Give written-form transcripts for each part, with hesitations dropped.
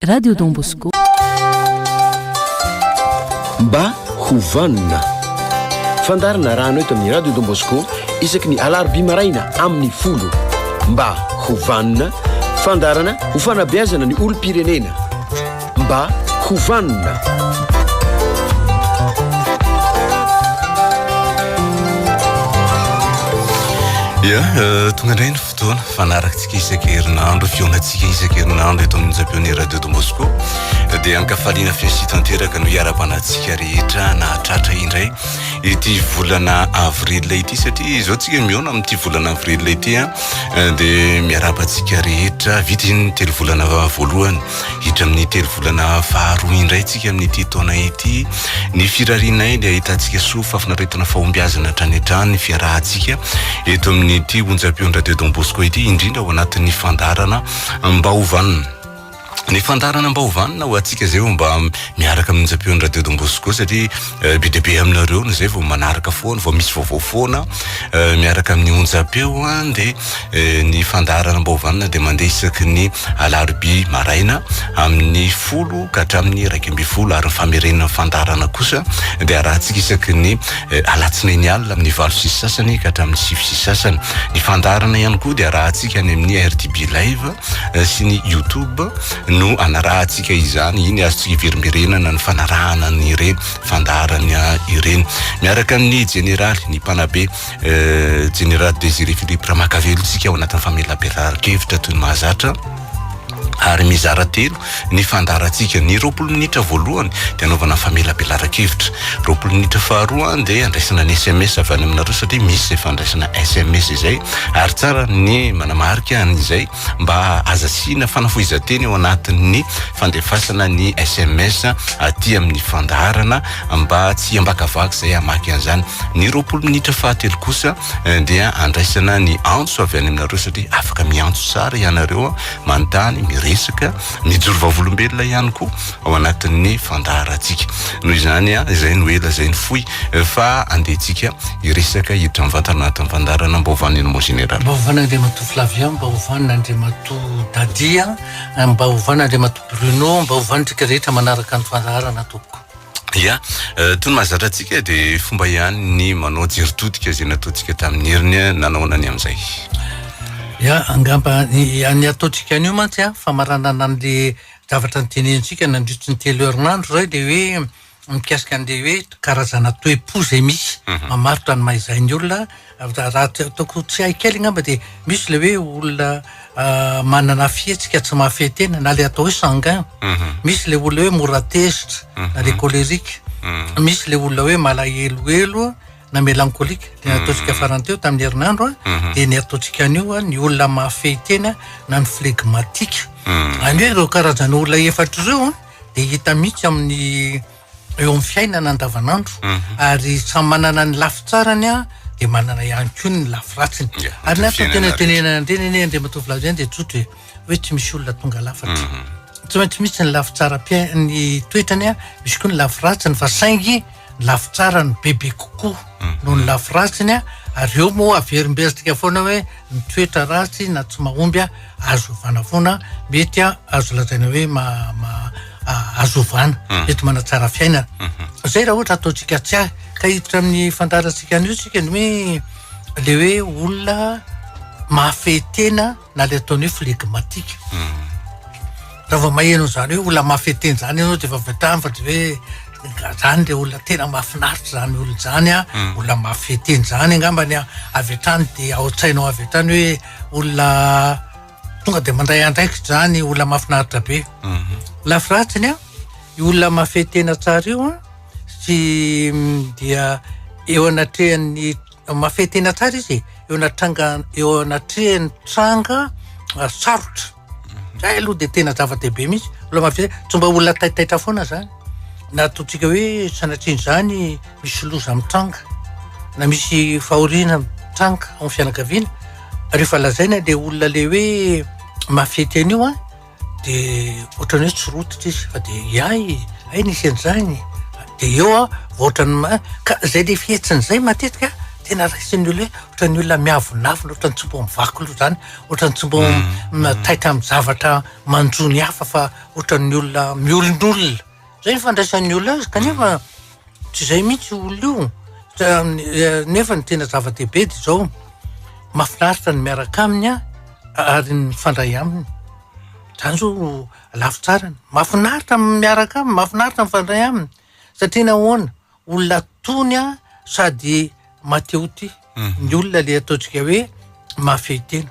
Radio Don Bosco. Mba ho vanona. Fandaharana arahana eto amin'ny Radio Don Bosco isaky ny alarobia maraina amin'ny folo. Mba ho vanona, fandaharana ho fanabeazana ny olom-pirenena. Mba ho vanona. Ya, eh, tonga indray ny fotoana fanarakantsika isan-kerinandro, fihaonantsika isan-kerinandro eto amin'ny onjam-peon'ny Radio Don Bosco. Dia ankafaliana feno sy tanteraka no hiarahabanantsika rehetra nahatratra indray ity volana avril ity satria izao tsika mihaona amin'ity volana avril ity a eh, dia miarahaba antsika rehetra vita iny telo volana voalohany Hiditra amin'ny telo volana faharoa indray tsika amin'ity taona ity. Ny firarianay dia ahitantsika soa, fahafinaretana, fahombiazana hatrany hatrany ny fiarahantsika eto amin'ity onjam-peon'ny Radio Don Bosco ity, indrindra ao anatin'ny fandaharana Mba ho vanona. Ny fandaharana Mba ho vanona ho antsika izay vao mba miaraka amin'ny onjam-peon'ny Radio Don Bosco satria eh, be dia be aminareo no izay vao manaraka foana, vao misy vaovao foana eh, miaraka amin'ny onjam-peo dia Ny fandaharana Mba ho vanona dia mandeha isaky ny alarobia maraina amin'ny folo ka hatramin'ny 11 ary ny famerenana ny fandaharana kosa dia arahantsika isaky ny alatsinainy alina amin'ny valo sy sasany ka hatramin'ny sivy sy sasany. Ny fandaharana ihany koa dia arahantsika any amin'ny RDB Live sy ny YouTube no anarahantsika izany. Iny azontsika iverimberenana ny fanarahana an'ireny fandaharana ireny. Miaraka amin'ny jeneraly, ny mpanabe Jeneraly Désiré Philippe Ramakavelo isika ao anatin'ny famelabelaran-kevitra toy ny mahazatra ary mizara telo ny fandaharantsika. Ny 20 minitra voalohany dia anaovana famelabelaran-kevitra. 20 minitra faharoa dia andraisana ny SMS avy any aminareo satria misy izay fandraisana SMS izay ary tsara ny manamarika an'izay mba aza asiana fanafohizan-teny ao anatin'ny fandefasana ny SMS aty amin'ny fandaharana mba tsy hiambakavaky izay hamaky an'izany. Ny 20 minitra fahatelo kosa eh, dia andraisana ny antso avy any aminareo satria afaka miantso tsara ianareo, manontany, miresaka, mijoro vavolombelona ihany koa ao anatin'ny fandaharantsika. Noho izany, izay no ela izay ny fohy fa andehantsika hiresaka hiditra mivantana anatin'ny fandaharana mba ho vanona mon général. Mba ho vanona Andriamatoa Flavien, mba ho vanona Andriamatoa Daddy, mba ho vanona Andriamatoa Bruno, mba ho vanona isika rehetra manaraka ny fandaharana tompoko. Ya, toy ny mahazatra antsika dia fomba ihany ny manao jery todika izay nataontsika tamin'ny heriny nanaona ny amin'izay. Ya, angamba ny ataontsika anio mantsy an, famaranana an'le zavatra notenenintsika nandritry ny telo herinandro izay dia hoe mikasika an'ilay hoe karazana toe-po izay misy mamaritra ny maha izay ny olona, raha ataoko tsy hay kely angamba dia misy ilay hoe olona manana fihetsika tsy mahafehy tena na ilay atao hoe sanguin, misy ilay olona hoe mora tezitra na ilay colérique, misy ilay olona hoe malahelohelo na mélancolique, ilay nataontsika farany teo tamin'ny herinandro an, dia ny ataontsika anio an, ny olona mahafehy tena na ny flegmatique. Izany hoe ireo karazana olona efatra ireo an, dia hita mihitsy amin'ny eo amin'ny fiainana andavanandro ary samy manana ny lafy tsarany an, dia manana ihany koa ny lafy ratsiny. Ary ny atao tena tenenana an'ireny anie Andriamatoa Flavien dia tsotra e, hoe tsy misy olona tonga lafatra. Tsy maintsy misy ny lafy tsara-piainany toetrany an, misy koa ny lafy ratsiny fa saingy ny lafy tsarany bebe kokoa noho ny lafy ratsiny ary eo moa averimberintsika foana hoe ny toetra ratsy na tsy mahomby azo ovana foana, mety azo lazaina hoe azo ovana, mety manatsara fiainana. Zay raha ohatra ataontsika tsiahy ka hiditra amin'ny fandaharantsika anio tsika ny hoe le hoe olona mahafehy tena na le ataony hoe flegmatique. Raha vao maheno an'izany hoe olona mahafehy tena izany ianao dia efa avy hatrany fa dia hoe zany le olona tena mahafinaritra izany olona izany an, olona mahafehy tena izany angambany an, avy hatrany dia ao an-tsainao avy hatrany hoe olona tonga dia mandray andraikitra izany, olona mahafinaritra be. Lafy ratsiny an, io olona mahafehy tena tsara io an, sy dia eo anatrehan'ny mahafehy tena tsara izy e, eo anatranga eo anatrehan'ny tranga sarotra. Zay aloha dia tena zava-dehibe mihitsy. Olona mahafehy tena, tsy mba olona taitaitra foana zany. Na ataontsika hoe sanatrian'izany misy loza mitranga na misy fahoriana mitranga ao amin'ny fianakaviana, rehefa lazaina le olona le hoe mahafehy tena io an, de ohatran'ny hoe tsy rototra izy fa de hay, hay nisy an'izany, de eo an vao ohatran'ny ma- ka zay le fihetsiny zay matetika. Tena raisin'ny olona hoe ohatran'ny olona miavonavona, ohatran'ny tsy mbo mivaky loha izany, ohatran'ny tsy mbo taitra amin'ny zavatra manjo ny hafa fa ohatran'ny olona miolonolona. Izay ny fandraisan'ny olona azy kanefa tsy izay mihitsy io olona io. Nefa ny tena zava-dehibe dia izao, mahafinaritra ny miaraka aminy ary ny mifandray aminy. Izany izao lafy tsarany. Mahafinaritra ny miaraka aminy, mahafinaritra ny mifandray aminy. Satria nahoana? Olona tony sady mateoty ny olona le ataontsika hoe mahafehy tena.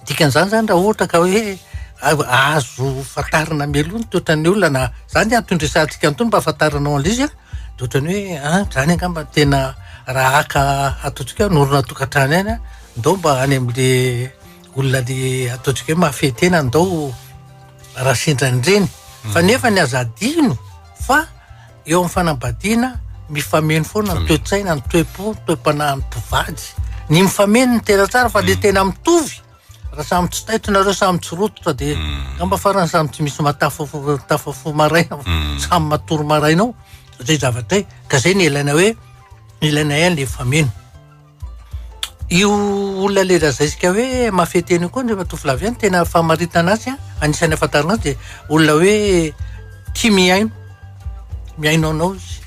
Dikan'izany zany raha ohatra ka hoe azo fantarina mialoha ny toetran'ny olona na zany ny antony resahantsika an'itony mba ahafantaranao an'ilay izy an, de ohatran'ny hoe an zany angamba no tena raha haka ataontsika hoe hanorina tokantrano ihany an, ndao mba any am'le olona le ataontsika hoe mahafehy tena ndao raha sendra an'ireny. Fa nefa ny aza adino fa eo amin'ny fanambadiana mifameno foana ny toe-tsaina, ny toe-po, ny toe-panahin'ny mpivady. Ny mifameno no tena tsara fa le mm. tena mitovy raha samy tsy taitra nareo samy tsy rototra de mm. angamba farany samy tsy misy matafafo tafafo maraina mm. samy matory maraina ao zay zavatra zay ka zay ny ilaina hoe ilaina ihany le mifameno. Io olona le lazaintsika hoe mahafehy tena io koa Andriamatoa Flavien ny tena famaritana azy an, anisan'ny ahafantarana azy dia olona hoe tia mihaino, mihaino anao izy.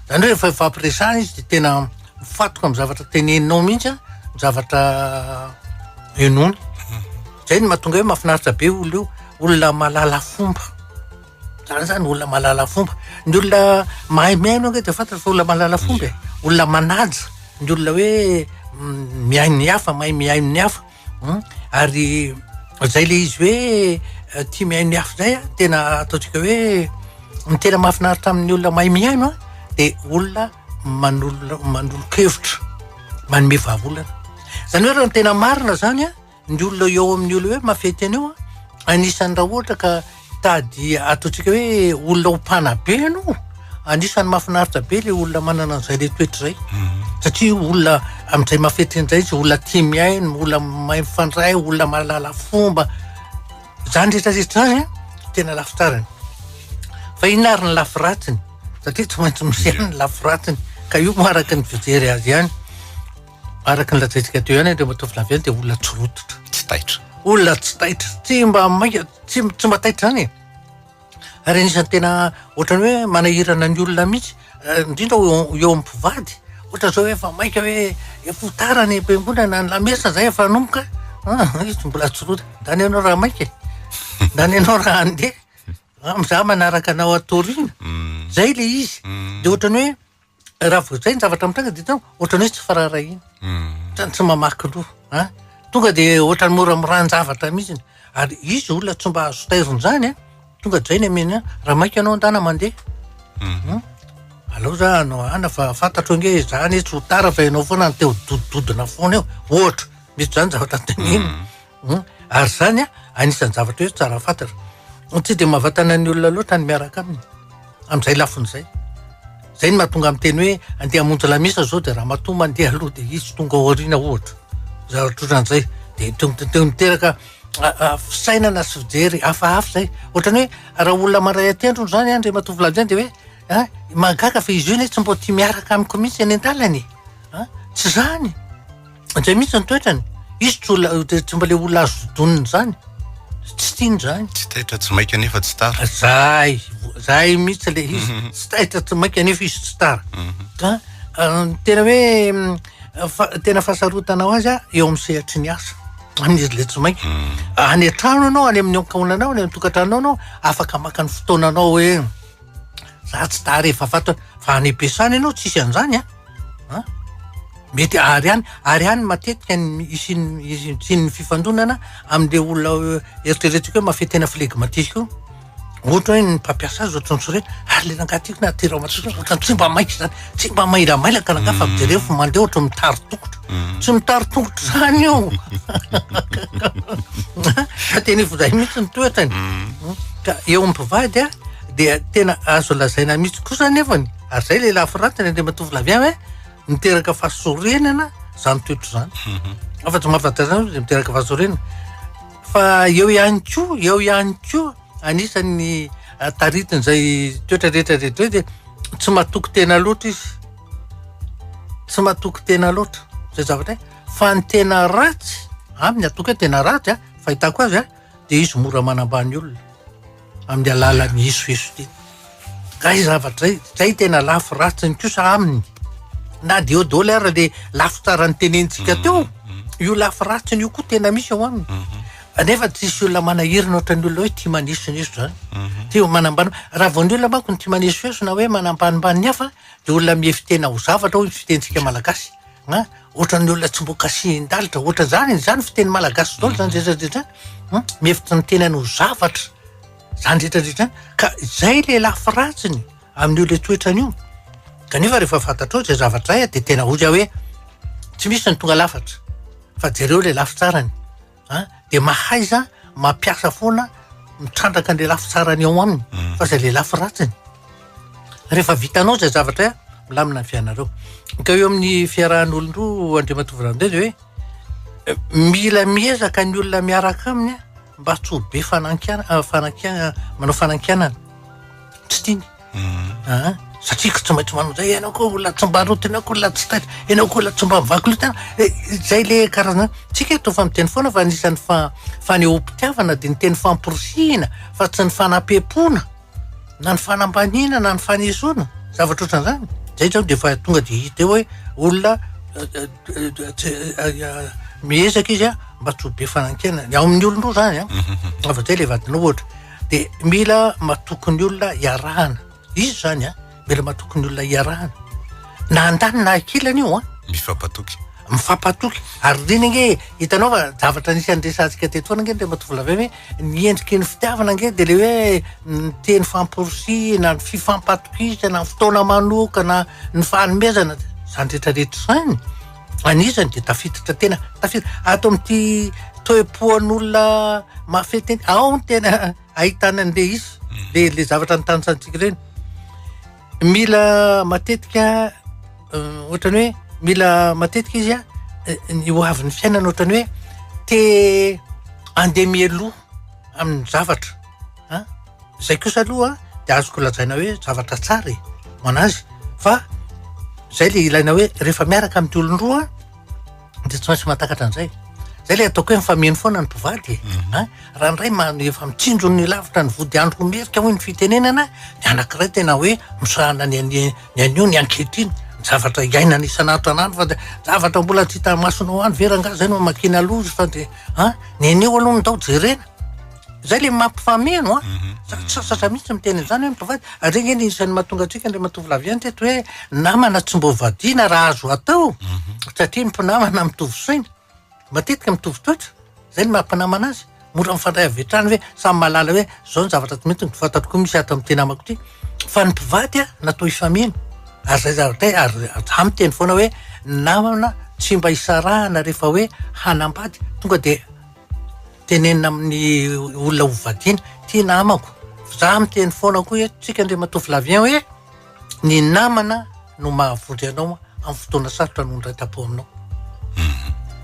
Izany hoe rehefa ifampiresahana izy dia tena mifantoka amin'ny zavatra teneninao mihitsy an, ny zavatra henoiny. Izay no mahatonga hoe mahafinaritra be io olona io, olona mahalala fomba. Zany zany olona mahalala fomba. Ny olona mahay mihaino ange dia fantatra fa olona mahalala fomba e. Olona manaja, ny olona hoe mihaino ny hafa, mahay mihaino ny hafa. Ary zay le izy hoe tia mihaino ny hafa zay an, tena ataontsika hoe ny tena mahafinaritra amin'ny olona mahay mihaino an, de olona manolo manolo-kevitra, manome vahaolana. Zany hoe raha ny tena marina zany an, Ny olona eo amin'ny olona hoe mahafehy tena eo an, anisan'ny raha ohatra ka hitady ataontsika hoe olona ho mpanabe ianao, anisan'ny mahafinaritra be le olona manana an'izay le toetra izay. Satria olona amin'izay mahafehy tena izay izy, olona tia mihaino, olona mahay mifandray, olona mahalala fomba. Izany rehetra rehetra izany an, tena lafy tsarany. Fa inona ary ny lafy ratsiny? Satria tsy maintsy misy ihany ny lafy ratsiny, ka io moa araka ny fijery azy ihany. Araka ny lazaintsika teo ihany Andriamatoa Flavien dia olona tsy rototra. Tsy taitra. Olona tsy taitra. Tsy mba maika, tsy tsy mba taitra izany e. Ary anisan'ny tena ohatran'ny hoe manahirana ny olona mihitsy, eh, indrindra eo eo amin'ny mpivady. Ohatra izao hoe efa maika hoe efa ho tara any am-piangonana, ny lamesa izay efa hanomboka, ah, izy mbola tsy rototra. Ndany ianao raha maika e. Ndany ianao raha handeha. Za manaraka anao ato aoriana. Zay le izy. De ohatran'ny hoe Raha vao zay ny zavatra mitranga dia hitanao ohatran'ny hoe tsy firaharahiana. Ohatran'ny tsy mamaky loha an. Tonga dia ohatran'ny mora miran-javatra mihitsy. Ary izy olona tsy mba azo tairina izany an. Tonga dia zay ny ameny an. Raha maika ianao andana mandeha. Hum. Aleo za hanao ana fa fantatro ange za anie tsy ho tara fa ianao foana no te ho dodidodina foana eo. Ohatra, misy zany zavatra tenenina. Hum, ary izany an, anisan'ny zavatra hoe tsara fantatra. Tsy dia mahavantana ny olona loatra ny miaraka aminy, amin'izay lafiny izay. Izay no mahatonga miteny hoe andeha hamonjy lamesa izao dia ramatoa mandeha aloha dia izy tonga ao aoriana ohatra. Zavatra ohatran'izay. Dia tonga dia miteraka fisainana sy fijery hafahafa izay. Ohatran'ny hoe raha olona mandray an-tendrony izany an, Andriamatoa Vlady dia hoe an, mahagaga fa izy io anie tsy mba tia miaraka amiko mihitsy eny an-dalana e. An, tsy izany. Zay mihitsy ny toetrany. Izy tsy olona tsy mba le olona azo dodonina izany. Tsy tiany izany. Tsy taitra tsy maika nefa tsy tara. Zay, zay mihitsy le izy. Mhm. Tsy taitra tsy maika nefa izy tsy tara. Mhm. Ka eh, tena hoe mm, fa, tena fahasarotana ho azy eo amin'ny sehatry ny asa. Amin'izy le tsy maika. Mhm. Any an-trano ianao, any amin'ny ankohonanao, any amin'ny tokantranonao ianao, afaka maka ny fotoananao hoe za tsy tara efa fantatra fa any am-piasana ianao tsisy an'izany an. An! Mety ary any, ary any matetika ny isian'ny isian'ny fifandonana amin'le olona eritreretintsika hoe mafia tena flegmatique io. Ohatra hoe ny mpampiasa azy ohatran'ny sorena, ary le rangahy tiako na ty ramatoa ohatran'ny tsy mba maika zany, tsy mba mailamailaka rangahy fa jereo fa mandeha ohatran'ny mitari-tongotra. Tsy mitari-tongotra zany io. Fa tena efa zay mihitsy ny toetrany. Ka eo amin'ny mpivady a, dia tena azo lazaina mihitsy kosa nefany, Ary zay le lafy ratsiny Andriamatoa Flavien hoe miteraka fahasorenana zany toetra zany. Mhm. Afa tsy mahafantatra zany de miteraka fahasorenana. Fa eo ihany koa, eo ihany koa anisan'ny ah, taritin'izay toetra rehetra rehetra zay de tsy matoky tena loatra izy. Tsy matoky tena loatra zay zavatra zay fa ny tena ratsy aminy ataoko hoe tena ratsy a, fahitako azy a, de izy mora manambany olona amin'ny alalan'ny esoeso teny. Zay zavatra zay, zay tena lafy ratsiny kosa aminy. Na de eo daholo ara le lafy tsara nitenenitsika teo, io lafy ratsiny io koa tena misy ao aminy. Nefa tsisy olona manahirana ohatran'ny olona hoe tia manesoneso zany. Tia manambany, raha vao ny olona manko no tia manesoeso na hoe manambanimbany ny hafa de olona mihevi-tena ho zavatra hoy ny fitenintsika malagasy an, ohatran'ny olona tsy mbo kasihin-dalitra, ohatran'izany, izany fiteny malagasy daholo zany rehetra rehetra zany an, mihevitra ny tenany ho zavatra zany rehetra rehetra zany, ka zay le lafy ratsiny amin'io le toetrany io, kanefa rehefa fantatrao zay zavatra zay de tena hoy aho hoe tsy misy ny tonga lafatra fa jereo le lafy tsarany. an, de mahaiza mampiasa foana mitrandraka an'le lafy tsarany ao aminy mm. fa zay le lafy ratsiny. Rehefa vitanao zay zavatra a, milamina ny fiainareo. Ka eo amin'ny fiarahan'olon-droa Andriamatoa Vrandez hoe eh, mila miezaka ny olona miaraka aminy mba tsy ho be fanankiana ah, fanankiana manao fanankianana. Tsy tiany. Aa satria tsy maintsy manao zay ianao koa olona tsy mba rotina ianao koa olona tsy taitra ianao koa olona tsy mba mivaky loha tena zay le karazana tsika eto fa miteny foana fa anisan'ny fa fanehoam-pitiavana de ny teny famporisihina fa tsy ny fanapempoana na ny fanambaniana na ny fanesoana zavatra ohatran'izany zay zao de efa tonga de hita eo hoe olona miezaka izy a mba tsy ho be fanankiana ny ao amin'ny olon-droa zany a afa-tsy zay le vadinao ohatra De mila matoky ny olona iarahana. Izy zany an, mila matoky ny olona iarahana. Na andaniny na ankilany io an. Mifampatoky. Mifampatoky. Ary ireny ange, hitanao fa zavatra anisan'ny resahantsika teto foana ange Andriamatoa Volavay hoe ny endriky ny fitiavana ange de le hoe ny teny famporisihina, ny fifampatokisana, ny fotoana manokana, ny fanomezana, zany rehetra rehetra zany. Anisany dia tafiditra tena tafiditra ato amin'ity toe-poan'olona mahafehy tena, ao no tena ahitana an'le izy, le le zavatra notanisantsika ireny. Mila matetika ohatran'ny hoe mila matetika izy an, ny ho avin'ny fiainana ohatran'ny hoe te handeha mialoha amin'ny zavatra an, zay kosa aloha de azoko lazaina hoe zavatra tsara e ho an'azy fa zay le ilaina hoe rehefa miaraka amin'ity olon-droa de tsy maintsy mahatakatra an'izay, zay le ataoko hoe mifameno foana ny mpivady e, mhm. an raha ny ray ma- efa mitsinjo ny lavitra ny vody andro ho merika hoy ny fitenenana, ny anankiray tena hoe misahana ny any ny anio ny ankehitriny, ny zavatra iainana isan'andro isan'andro fa de zavatra mbola tsy hita masonao any ve rangahy zay no amakiana loza fa de an ny anio aloha no ndao jerena. Zay le mampifameno an! Za tsy sasatra mihitsy miteny an'izany hoe mpivady, ary zay nge ny isan'ny mahatonga antsika Andriamatoa Flavien teto hoe namana tsy mbo vadiana raha azo atao satria ny mpinamana mitovy saina, matetika mitovy toetra, zay no maha mpinamana azy, mora mifandray avy hatrany hoe samy mahalala hoe zao ny zavatra tsy mety, fantatro koa misy ato amin'ity namako ity, fa ny mpivady an natao hifameno, ary zay zavatra zay ary za miteny foana hoe namana tsy mba hisarahana rehefa hoe hanambady, tonga de Tenenina amin'ny olona ho vadiana, ty namako, za miteny foana koa eto tsika Andriamatoa Flavien hoe ny namana no mahavonjy anao amin'ny fotoana sarotra noho ny ray tampo aminao.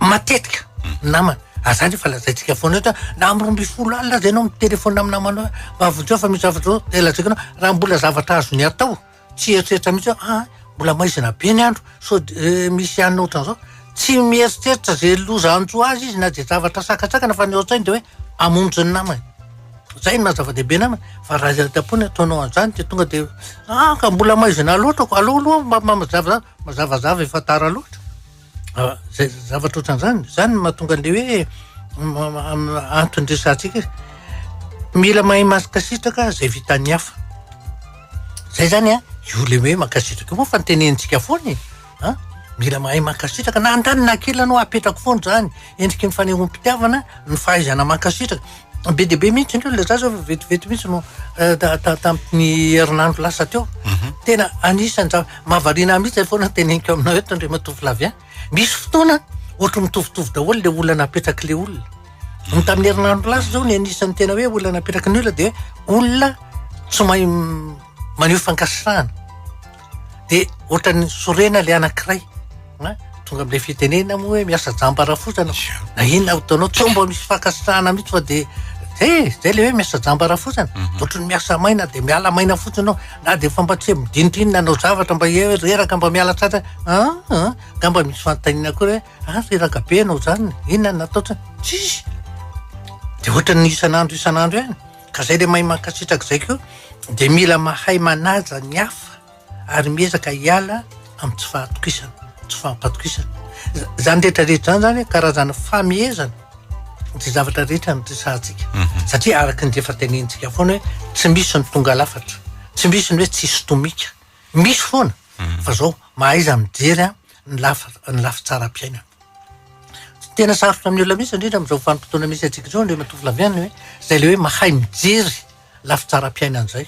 Matetika ny namana, ary zany efa lazaintsika foana eto na amin'ny 12 alina aza ianao mitelefona amin'ny namanao hoe mba vonjeo fa misy zavatra zao, de lazaiko anao raha mbola zavatra azony atao Tsy hieritreritra mihitsy aho, ah mbola maizina be ny andro, sao de misy hanina ohatran'izao. Tsy mieritreritra izay loza hanjo azy izy na dia zavatra sakantsakana fa ny ao an-tsainy dia hoe hamonjy ny namany. Izay no maha zava-dehibe namana, fa raha izay am-pony ataonao an'izany dia tonga dia ah ka mbola maizina loatra ko, aleo aloha mba mazavazava, mazavazava efa tara loatra. Zay zavatra ohatran'izany, zany no mahatonga an'le hoe antony resahantsika izy. Mila mahay mankasitraka zay vitan'ny hafa. Zay zany an, io le hoe mankasitraka io moa fa notenenintsika foana e, an, mila mahay mankasitraka na andaniny na ankilany hoa apetrako foana zany, endriky ny fanehoam-pitiavana ny fahaizana mankasitraka. Be dia be mihitsy ny olona, za zao efa vetivety mihitsy no tamin'ny herinandro lasa teo, tena anisan'ny zava- mahavariana ahy mihitsy zay foana teneniko aminao eto Andriamatoa Flavien, misy fotoana ohatry mitovitovy daholo le olana apetrak'le olona. Ny tamin'ny herinandro lasa zao ny anisan'ny tena hoe olana apetraky ny olona dia olona tsy mahay maneho fankasitrahana. De ohatran'ny sorena le anankiray. An, tonga amin'ilay fitenenana moa hoe miasa jamba rafozana, na inona ataonao tsy mba misy fankasitrahana mihitsy fa de. Zay e, zay le hoe miasa jamba rafozana. De ohatran'ny miasa maina de miala maina fotsiny anao, na de efa mba tsy hoe midinidinina hanao zavatra mba hoe reraka mba miala tratra, an an, angamba misy fanontaniana koa hoe ah reraka be ianao zany, inona no natao tsa, tsisy. De ohatran'ny isan'andro isan'andro ihany, ka zay le mahay mankasitraka zay koa de mila mahay manaja ny hafa. ary miezaka hiala amin'ny tsy fahatokisana, tsy fampatokisana. Zany rehetra rehetra zany zany karazana famehezana ny zavatra rehetra noresahantsika. Mhm. Satria araka ny efa tenenintsika foana hoe tsy misy ny tonga lafatra, tsy misy ny hoe tsisy tomika. Misy foana mhm. fa zao mahaiza mijery ny lafy ny lafy tsaram-piainana. Tena sarotra amin'ny olona mihitsy indrindra amin'izao vanim-potoana misy antsika izao Andriamatoa Flavian hoe zay le hoe mahay mijery lafy tsaram-piainana izay.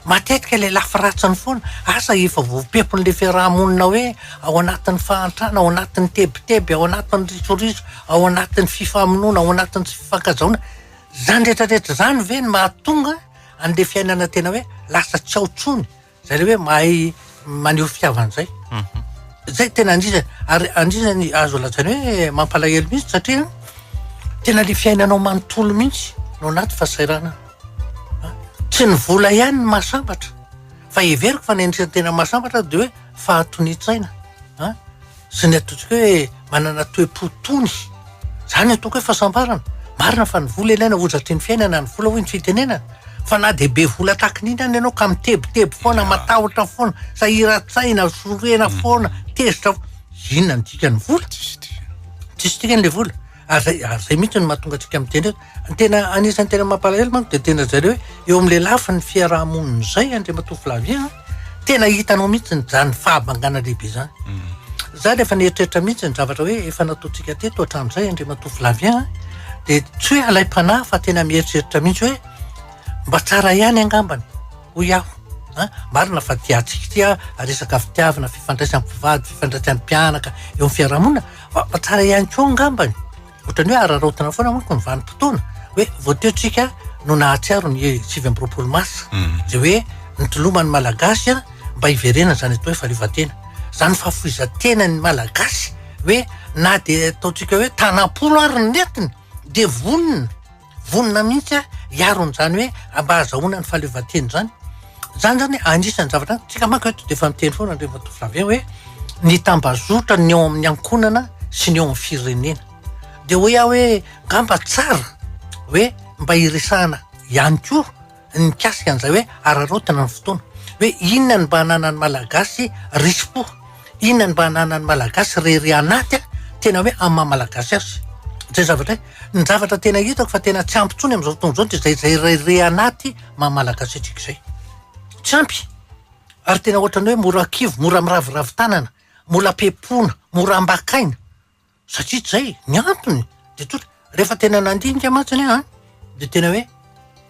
Matetika ilay lafy ratsiny foana, asa efa voapepon'ilay fiaraha-monina hoe ao anatin'ny fahantrana, ao anatin'ny tebiteby, ao anatin'ny risoriso, ao anatin'ny fifamonoana, ao anatin'ny tsy fifankazahoana. Izany rehetrarehetra izany ve no mahatonga an'ilay fiainana tena hoe lasa tsy ao intsony? Zay le hoe mahay maneho fitiavana zay. Zay tena andrisany ary andrisany azo lazaina hoe mampalahelo mihitsy satria tena le fiainanao manontolo mihitsy no anaty fahasahiranana. Tsy ny vola ihany no mahasambatra fa heveriko fa ny anisan'ny tena mahasambatra de hoe fahatonian-tsaina an. sy ny ataontsika hoe manana toe-po tony, zany ataoko hoe fahasambarana, marina fa ny vola ilaina hozatry ny fiainana ny vola hoy ny fitenenana, fa na dia be vola tahaka ny inona ianao ka mitebiteby foana, matahotra foana, sahiran-tsaina, sorena foana, tezitra foana, inona ny dikan'ny vola? Tsisy dikany le vola. Ary zay, ary zay mihitsy no mahatonga antsika miteny hoe, ny tena anisan'ny tena mampalahelo manko dia tena zareo hoe eo amin'ilay lafiny fiaraha-monina izay Andriamatoa Flavien a, tena hitanao mihitsy izany fahabangana lehibe izany. Za rehefa nieritreritra mihitsy ny zavatra hoe efa nataontsika teto hatramin'izay Andriamatoa Flavien a, dia tsy hoe alaim-panahy fa tena mieritreritra mihitsy hoe mba tsara ihany angambany hoy aho a, marina fa tiantsika ity a, resaka fitiavana, fifandraisan'ny mpivady, fifandraisan'ny mpianaka eo amin'ny fiaraha-monina, Fa tsara ihany koa angambany, ohatran'ny hoe araraotina foana manko ny vanim-potoana, hoe vao teo tsika no nahatsiaro ny 29 marsa, izay hoe nitoloman'ny Malagasy mba hiverenana izany atao hoe fahaleovantena. Izany fahafoizan-tenan'ny Malagasy hoe na dia ataontsika hoe tanam-polo ary ny nentiny dia vonona. Vonona mihitsy aho hiaro an'izany hoe mba hahazahoana ny fahaleovantena izany. Izany zany anisan'ny zavatra, tsika manko eto dia efa miteny foana Andriamatoa Flavien hoe ny tambazotra ny eo amin'ny ankohonana sy ny eo amin'ny firenena. Dia hoy aho hoe ngamba tsara hoe mba hiresahana ihany koa ny mikasika an'izay hoe araraotina ny fotoana. Hoe inona no mba ananan'ny Malagasy risi-po, inona no mba ananan'ny Malagasy rery anaty tena hoe amin'ny maha Malagasy azy. Izay zavatra izay. Ny zavatra tena hitako fa tena tsy ampy intsony amin'izao fotoana izao dia izay izay rery anaty maha Malagasy antsika izay. Tsy ampy. Ary tena ohatran'ny hoe mora kivy, mora miraviravy tanana, mora pepona, mora ambakaina. Satria zay ny antony de tsotra, rehefa tena nandinika mantsy anie an, de tena hoe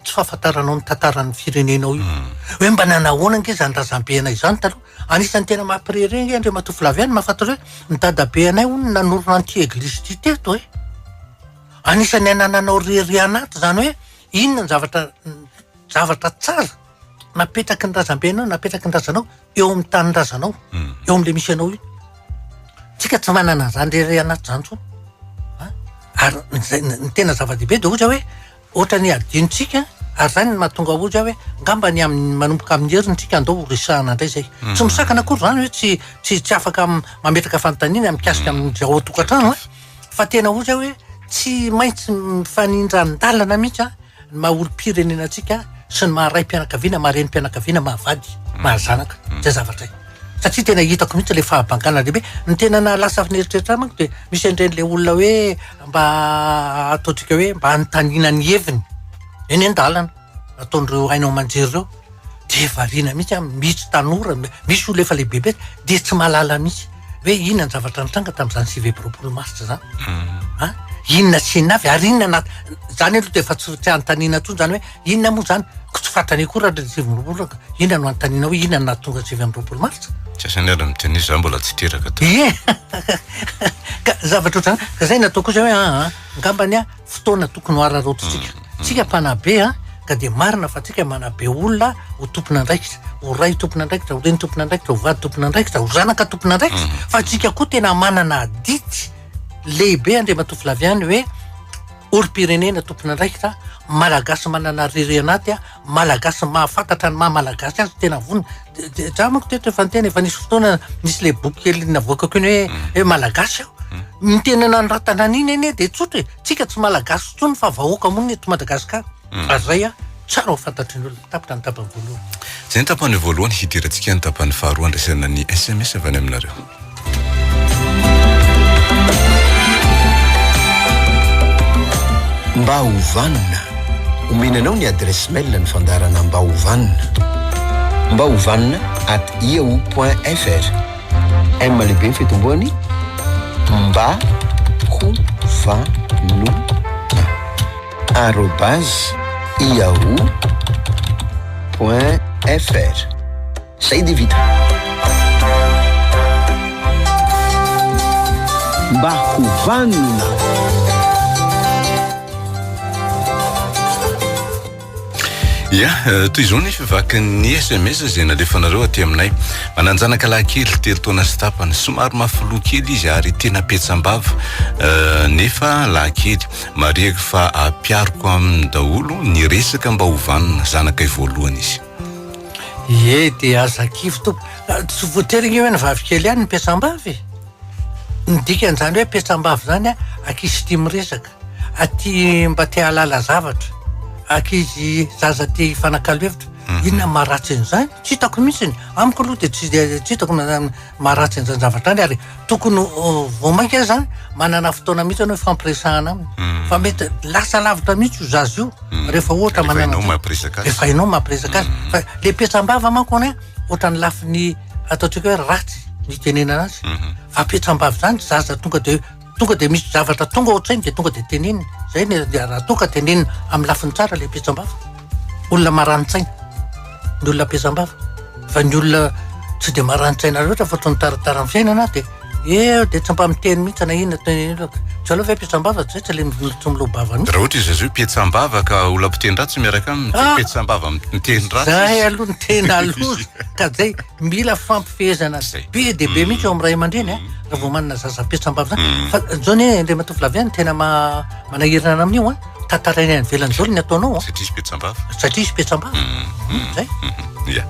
tsy fahafantaranao ny tantaran'ny firenenao io. Hoe mba nanahoana ange zany razambe anay zany taloha. Anisan'ny tena mampirere ange Andriamatoa Flavien ny mahafantatra hoe ny dadabe anay hono nanorina an'ity eglizy ity teto e. Anisan'ny anananao rery anaty zany hoe inona ny zavatra zavatra tsara napetraky ny razambenao, napetraky ny razanao eo amin'ny tanindrazanao, eo amin'ilay misy anao io. Tsika tsy manana an'izany rery anaty izany intsony. Ary ny tena zava-dehibe dia ohatra hoe ohatran'ny adinontsika ary izany no mahatonga ohatra hoe ngamba ny amin'ny manomboka amin'ny heriny tsika andao ho resahana indray izay. Tsy misakana akory izany hoe tsy tsy tsy afaka mametraka fanontaniana mikasika amin'ny ao an-tokantrano an, fa tena ohatra hoe tsy maintsy mifanindran-dalana mihitsy an. ny maha olom-pirenena antsika sy ny maha raim-pianakaviana, maha renim-pianakaviana, maha vady, maha zanaka. Zay zavatra zay. Satria tena hitako mihitsy le fahabangana lehibe. Ny tena nahalasa nieritreritra ahy manko dia misy an'ireny le olona hoe mba ataontsika hoe mba anontaniana ny heviny eny an-dalana ataon'ireo haino aman-jery ireo. Dia variana mihitsy aho, misy tanora, misy olona efa lehibebe dia tsy mahalala mihitsy hoe inona ny zavatra nitranga tamin'izany 29 marsa izany. An? Inona sy inona avy ary inona na zany aloha dia efa tsy tsy anontaniana intsony zany hoe inona moa zany, ko tsy fantany akory ary le 29 ka inona no anontaniana hoe inona no nahatonga 29 marsa? Tsy asany ary miteny izy za mbola tsy teraka tao. Ie! Ka zavatra ohatr'izany, ka zay nataoko kosa hoe aa angambany a fotoana tokony ho araraotintsika. Tsika mpanabe a, ka dia marina fa tsika manabe olona ho tompon'andraikitra, ho ray tompon'andraikitra, ho reny tompon'andraikitra, ho vady tompon'andraikitra, ho zanaka tompon'andraikitra, fa tsika koa tena manana adidy lehibe Andriamatoa Flavian hoe. Olom-pirenena tompon'andraikitra, Malagasy manana rere anaty, Malagasy mahafantatra ny maha Malagasy azy, tena vonona. Za manko teto efa niteny, efa nisy fotoana nisy le boky kely navoakako iny hoe hoe Malagasy aho. Ny tena nanoratana an'iny anie de tsotra e, tsika tsy Malagasy intsony fa vahoaka monina eto Madagasikara. Ary zay an, tsara ho fantatry ny olona. Tapitra ny tapany voalohany. Zay ny tapany voalohany, hidirantsika ny tapany faharoa andraisana ny sms avy any aminareo. Mba ho vanona. Omena anao ny adresse mail ny fandaharana Mba ho vanona. Mba ho vanona at yahoo point fr. M lehibe ny fitomboany Mba ho vanona arobase yahoo point fr. Zay dia vita. Mba ho vanona. Ya, eh, toy izao ny fivakin'ny SMS izay nalefanareo aty aminay. Manan-janaka lahy kely telo taona sy tapany, somary mafy loha kely izy ary tena petsam-bava, eh, nefa lahy kely. Marihiko fa ampihariko aminy daholo ny resaka mba ho vanona, zanakay voalohany izy. Ie, dia aza kivy tompoko. Tsy voatery ange hoe ny vavy kely ihany no mpiasam-bavy e. Ny dikan'izany hoe mpiasam-bavy izany an, ankizy tia miresaka, aty mba te hahalala zavatra, ankizy zaza te hifanakalo hevitra. Inona no maharatsy an'izany? Tsy hitako mihitsy. Amiko aloha dia tsy tsy hitako maharatsy an'izany zavatra izany ary tokony vao mainka aza manana fotoana mihitsy ianao hifampiresahana aminy. Fa mety lasa lavitra mihitsy io zaza io rehefa ohatra Rehefa manana hainao an'izay. mampiresaka azy. Rehefa hainao mampiresaka azy. Fa le petsam-bava manko anie ohatran'ny lafiny ataontsika hoe ratsy ny itenenana azy. Fa petsam-bava izany zaza tonga de tonga de misy zavatra tonga ao an-tsainy de tonga de teneniny. Zay ny raha toa ka tenenina amin'ny lafiny tsara le petsam-bava. Olona marani-tsaina ny olona petsam-bava. Fa ny olona tsy de marani-tsaina loatra fa toa nitaratara amin'ny fiainana de eo de tsy mba miteny mihitsy na inona tenenina. Tsy aleo ve petsam-bava zay tsy le tsy miloa-bava mihitsy. Raha ohatra izy zao petsam-bava ka olona mpiteny ratsy miaraka aminy, Ah! petsam-bava miteny ratsy Zay izy. aloha ny tena loza ka zay mila fampifehezana Zay. be dia be mihitsy eo amin'ny ray aman-dreny a raha vao manana zaza petsam-bava zany. Fa zao anie Andriamatoa Flavien ny tena ma- manahirana amin'io a, tantaraina any ivelany daholo ny ataonao a. Satria izy petsam-bava. Satria izy petsam-bava. Zay. Ya.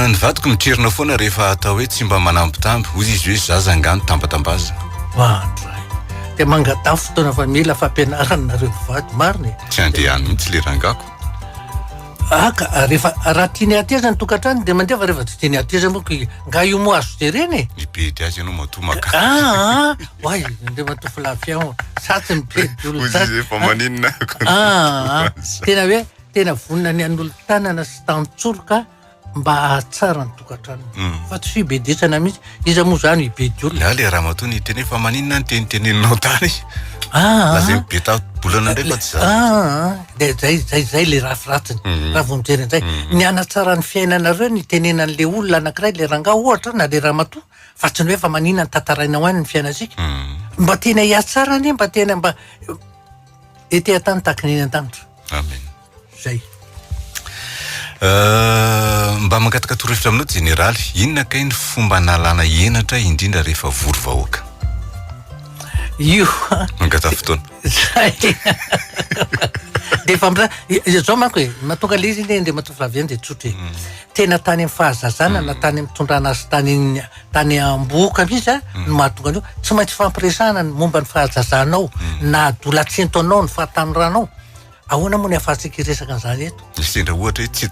Ny vadiko mitrerona foana rehefa atao hoe tsy mba manambitamby, hoy izy hoe zaza angaha no tambatambazina. Mandray. Dia mangataha fotoana fa mila fampianarana nareo mivady, marina e. Tsy handeha any mihitsy le rangako. Ah ka rehefa raha tiany hateza ny tokantrano dia mandeha fa rehefa tsy tiany hateza moa ko nga io moa azo terena e. Mibedy azy ianao matoa maka. Ah ah, oay Andriamatoa Flavien sa tsy mibedy olona Hoy izy efa maninona ako. Ah ah, tena hoe tena vonona ny hanolo-tanana sy tantsoroka mba hahatsara ny tokantranony mm. fa tsy fibedesana mihitsy iza moa zany hibedy olona na le ramatoa niteny hoe fa maninona ny teniteneninao tany ah, ah. lazainy be tabolana indray fa tsy zany ah, de zay zay zay le rafiratsiny mm. raha vao mijery an'izay mm. ny hanatsara ny fiainanareo ny tenenan'le olona anankiray le rangahy ohatra na le ramatoa fa tsy ny hoe fa maninona ny tantarainao any ny fiainantsika mba tena hihatsara anie mba tena mba ety an-tany tahaka ny eny an-danitra Amen. Zay. Euh, mba mangataka torohevitra aminao jeneraly, inona kay ny fomba analana henatra indrindra rehefa vory vahoaka? Io. Mangataka fotoana. Zay. De efa mira, zao manko e, mahatonga le izy anie Andriamatoa Flavien de tsotra e. Mm. Tena tany amin'ny fahazazana na tany amin'ny fitondrana azy tany tany ambohoka mihitsy a, mm. no mahatonga an'io. Tsy maintsy fampiresahana ny momba ny fahazazanao, mm. na adolatsento anao, ny fahatanoranao. Ahoana moa ny ahafahantsika hiresaka an'izany eto? Sendra ohatra hoe tsy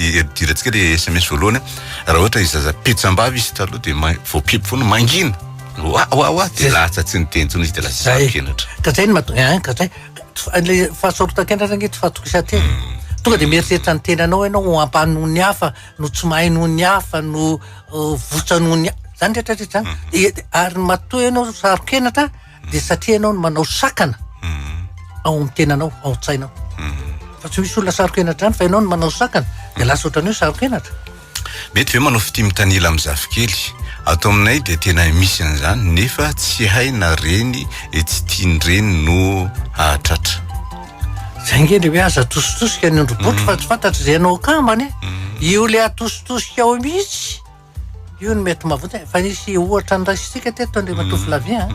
idirantsika le SMS voalohany, raha ohatra izy zaza petsam-bava izy taloha dia voapipy foana mangina. Wa wa wa dia lasa tsy niteny intsony izy dia lasa saro-kenatra. Ka zay no mahatonga an, ka zay le fahasarotan-kenatra ange tsy fahatokisan-tena. Mm. Tonga dia mieritreritra ny tenanao ianao ho ambany noho ny hafa, no tsy mahay noho ny hafa, no votsa noho ny zany rehetra rehetra zany. Mm. Ary matoa ianao saro-kenatra dia satria ianao no manao sakana ao amin'ny tenanao, ao an-tsainao. Fa tsy misy olona saro-kenatra izany fa ianao no manao sakana dia lasa ohatran'ny hoe saro-kenatra. Mety ve manao fitia mitanila amin'ny zafikely? Ato aminay dia tena misy an'izany nefa tsy hay na reny tsy tiany reny no hahatratra. Zay nge le hoe aza atositosika ny ondry botry fa tsy fantatry izay anao akambany e. Io le atositosika ao mihitsy. Io no mety mahavonjy e. Fa nisy ohatra noraisintsika teto Andriamatoa Flavien a.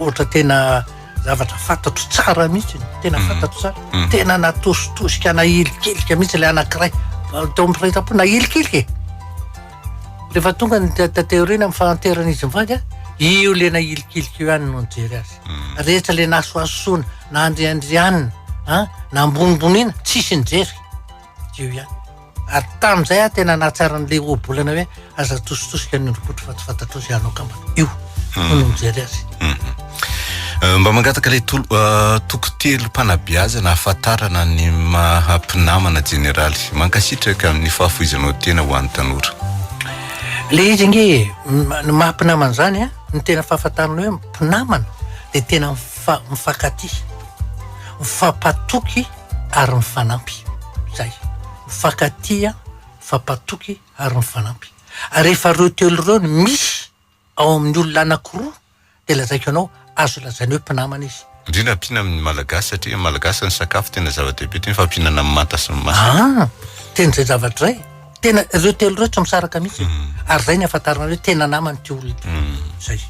Ohatra tena Zavatra fantatro tsara mihitsy, tena fantatro tsara. Tena natositosika nahilikilika mihitsy ilay anankiray. Teo amin'ny firaisam-po nahilikilika e. Rehefa tonga ny taty aoriana amin'ny fahanteran'izy mivady a, io le nahilikilika io ihany no nijery azy. Rehetra le nasoasoana, nandriandrianina, an, nambonimboniana, tsisy nijery. Io ihany. Ary tamin'izay aho tena nahatsara an'ilay ohabolana hoe aza atositosika ny ondrikotro fa tsy fantatrao izay hanao kambana. Io no mijery azy. Eh, mba mangataka ilay tolo, eh, toko telom-panabeazana ahafantarana ny maha mpinamana jeneraly. Mankasitraka amin'ny fahafoizanao tena ho an'ny tanora. Le izy ange e, ny maha mpinamana izany a, ny tena fahafantarana hoe mpinamana dia tena mifa- mifankatia, mifampatoky ary mifanampy. Zay. Mifankatia, mifampatoky ary mifanampy. Ary rehefa ireo telo ireo no misy ao amin'ny olona anankiroa dia lazaiko anao, azo lazaina hoe mpinamana izy. Indrindra ampiana amin'ny Malagasy satria amin'ny Malagasy ny sakafo tena zava-dehibe toy ny fampihinana ny manta sy ny masaka. Ah! Tena izay zavatra izay. Tena ireo telo ireo tsy misaraka mihitsy. Ary izay ny ahafantarana hoe tena namana ity olona ity. Izay.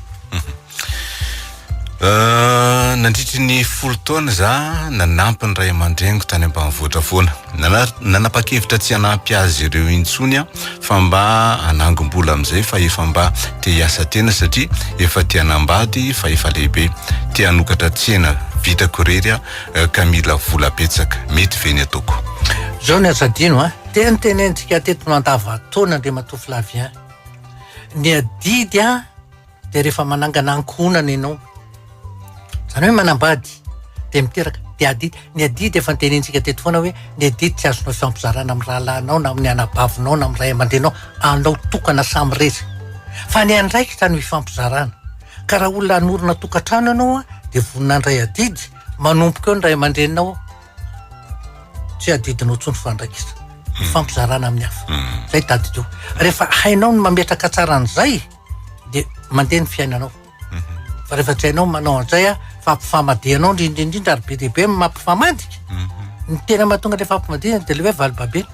Nandritry ny folo taona za nanampy ny ray aman-dreniko tany ambanivohitra foana. Nanapa-kevitra tsy hanampy azy ireo intsony aho fa mba hanangom-bola amin'izay fa efa mba te hiasa tena satria efa te hanambady fa efa lehibe. Te hanokatra tsena vitako irery aho ka mila vola betsaka. Mety ve ny ataoko? Zao ny aza adino a! Tenitenentsika teto mandavantaona Andriamatoa Flavien. Ny adidy a! dia rehefa manangana ankohonana ianao, izany hoe manambady dia miteraka dia adidy, ny adidy efa notenenintsika teto foana hoe ny adidy tsy azonao ifampizarana amin'ny rahalahinao na amin'ny anabavinao na amin'ny ray aman-dreninao, anao tokana samirery fa ny andraikitra no ifampizarana, ka raha olona hanorina tokantrano ianao dia vonona handray adidy, manomboka eo ny ray aman-dreninao. tsy adidinao intsony fa andraikitra ifampizarana amin'ny hafa. Zay tadidio. Rehefa hainao ny mametraka tsara an'izay dia mandeha ny fiainanao. Fa rehefa tsy hainao manao an'izay a, fa ampifamadihanao indrindra indrindra ary be dia be ny mampifamadika. Ny tena mahatonga ilay fampimadihana dia ilay hoe valibabena.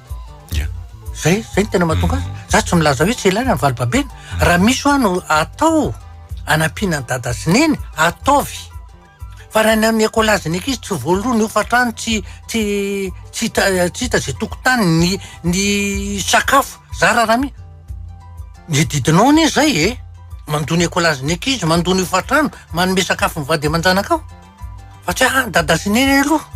Zay, zay ny tena mahatonga azy. Za tsy milaza hoe tsy ilaina ny valibabena. Raha misy hoa no atao anampiana an'i dada sy neny, ataovy. Fa raha ny amin'ny écolage ny ankizy tsy voaloa ny hofantrano tsy tsy tsy hita tsy hita izay tokontany ny ny sakafo zara raha mi- ny adidinao anie zay e! Mandoa ny écolage ny ankizy, mandoa ny hofantrano, manome sakafo ny vady aman-janakao fa tsy hoe ah dada sy neny aloha.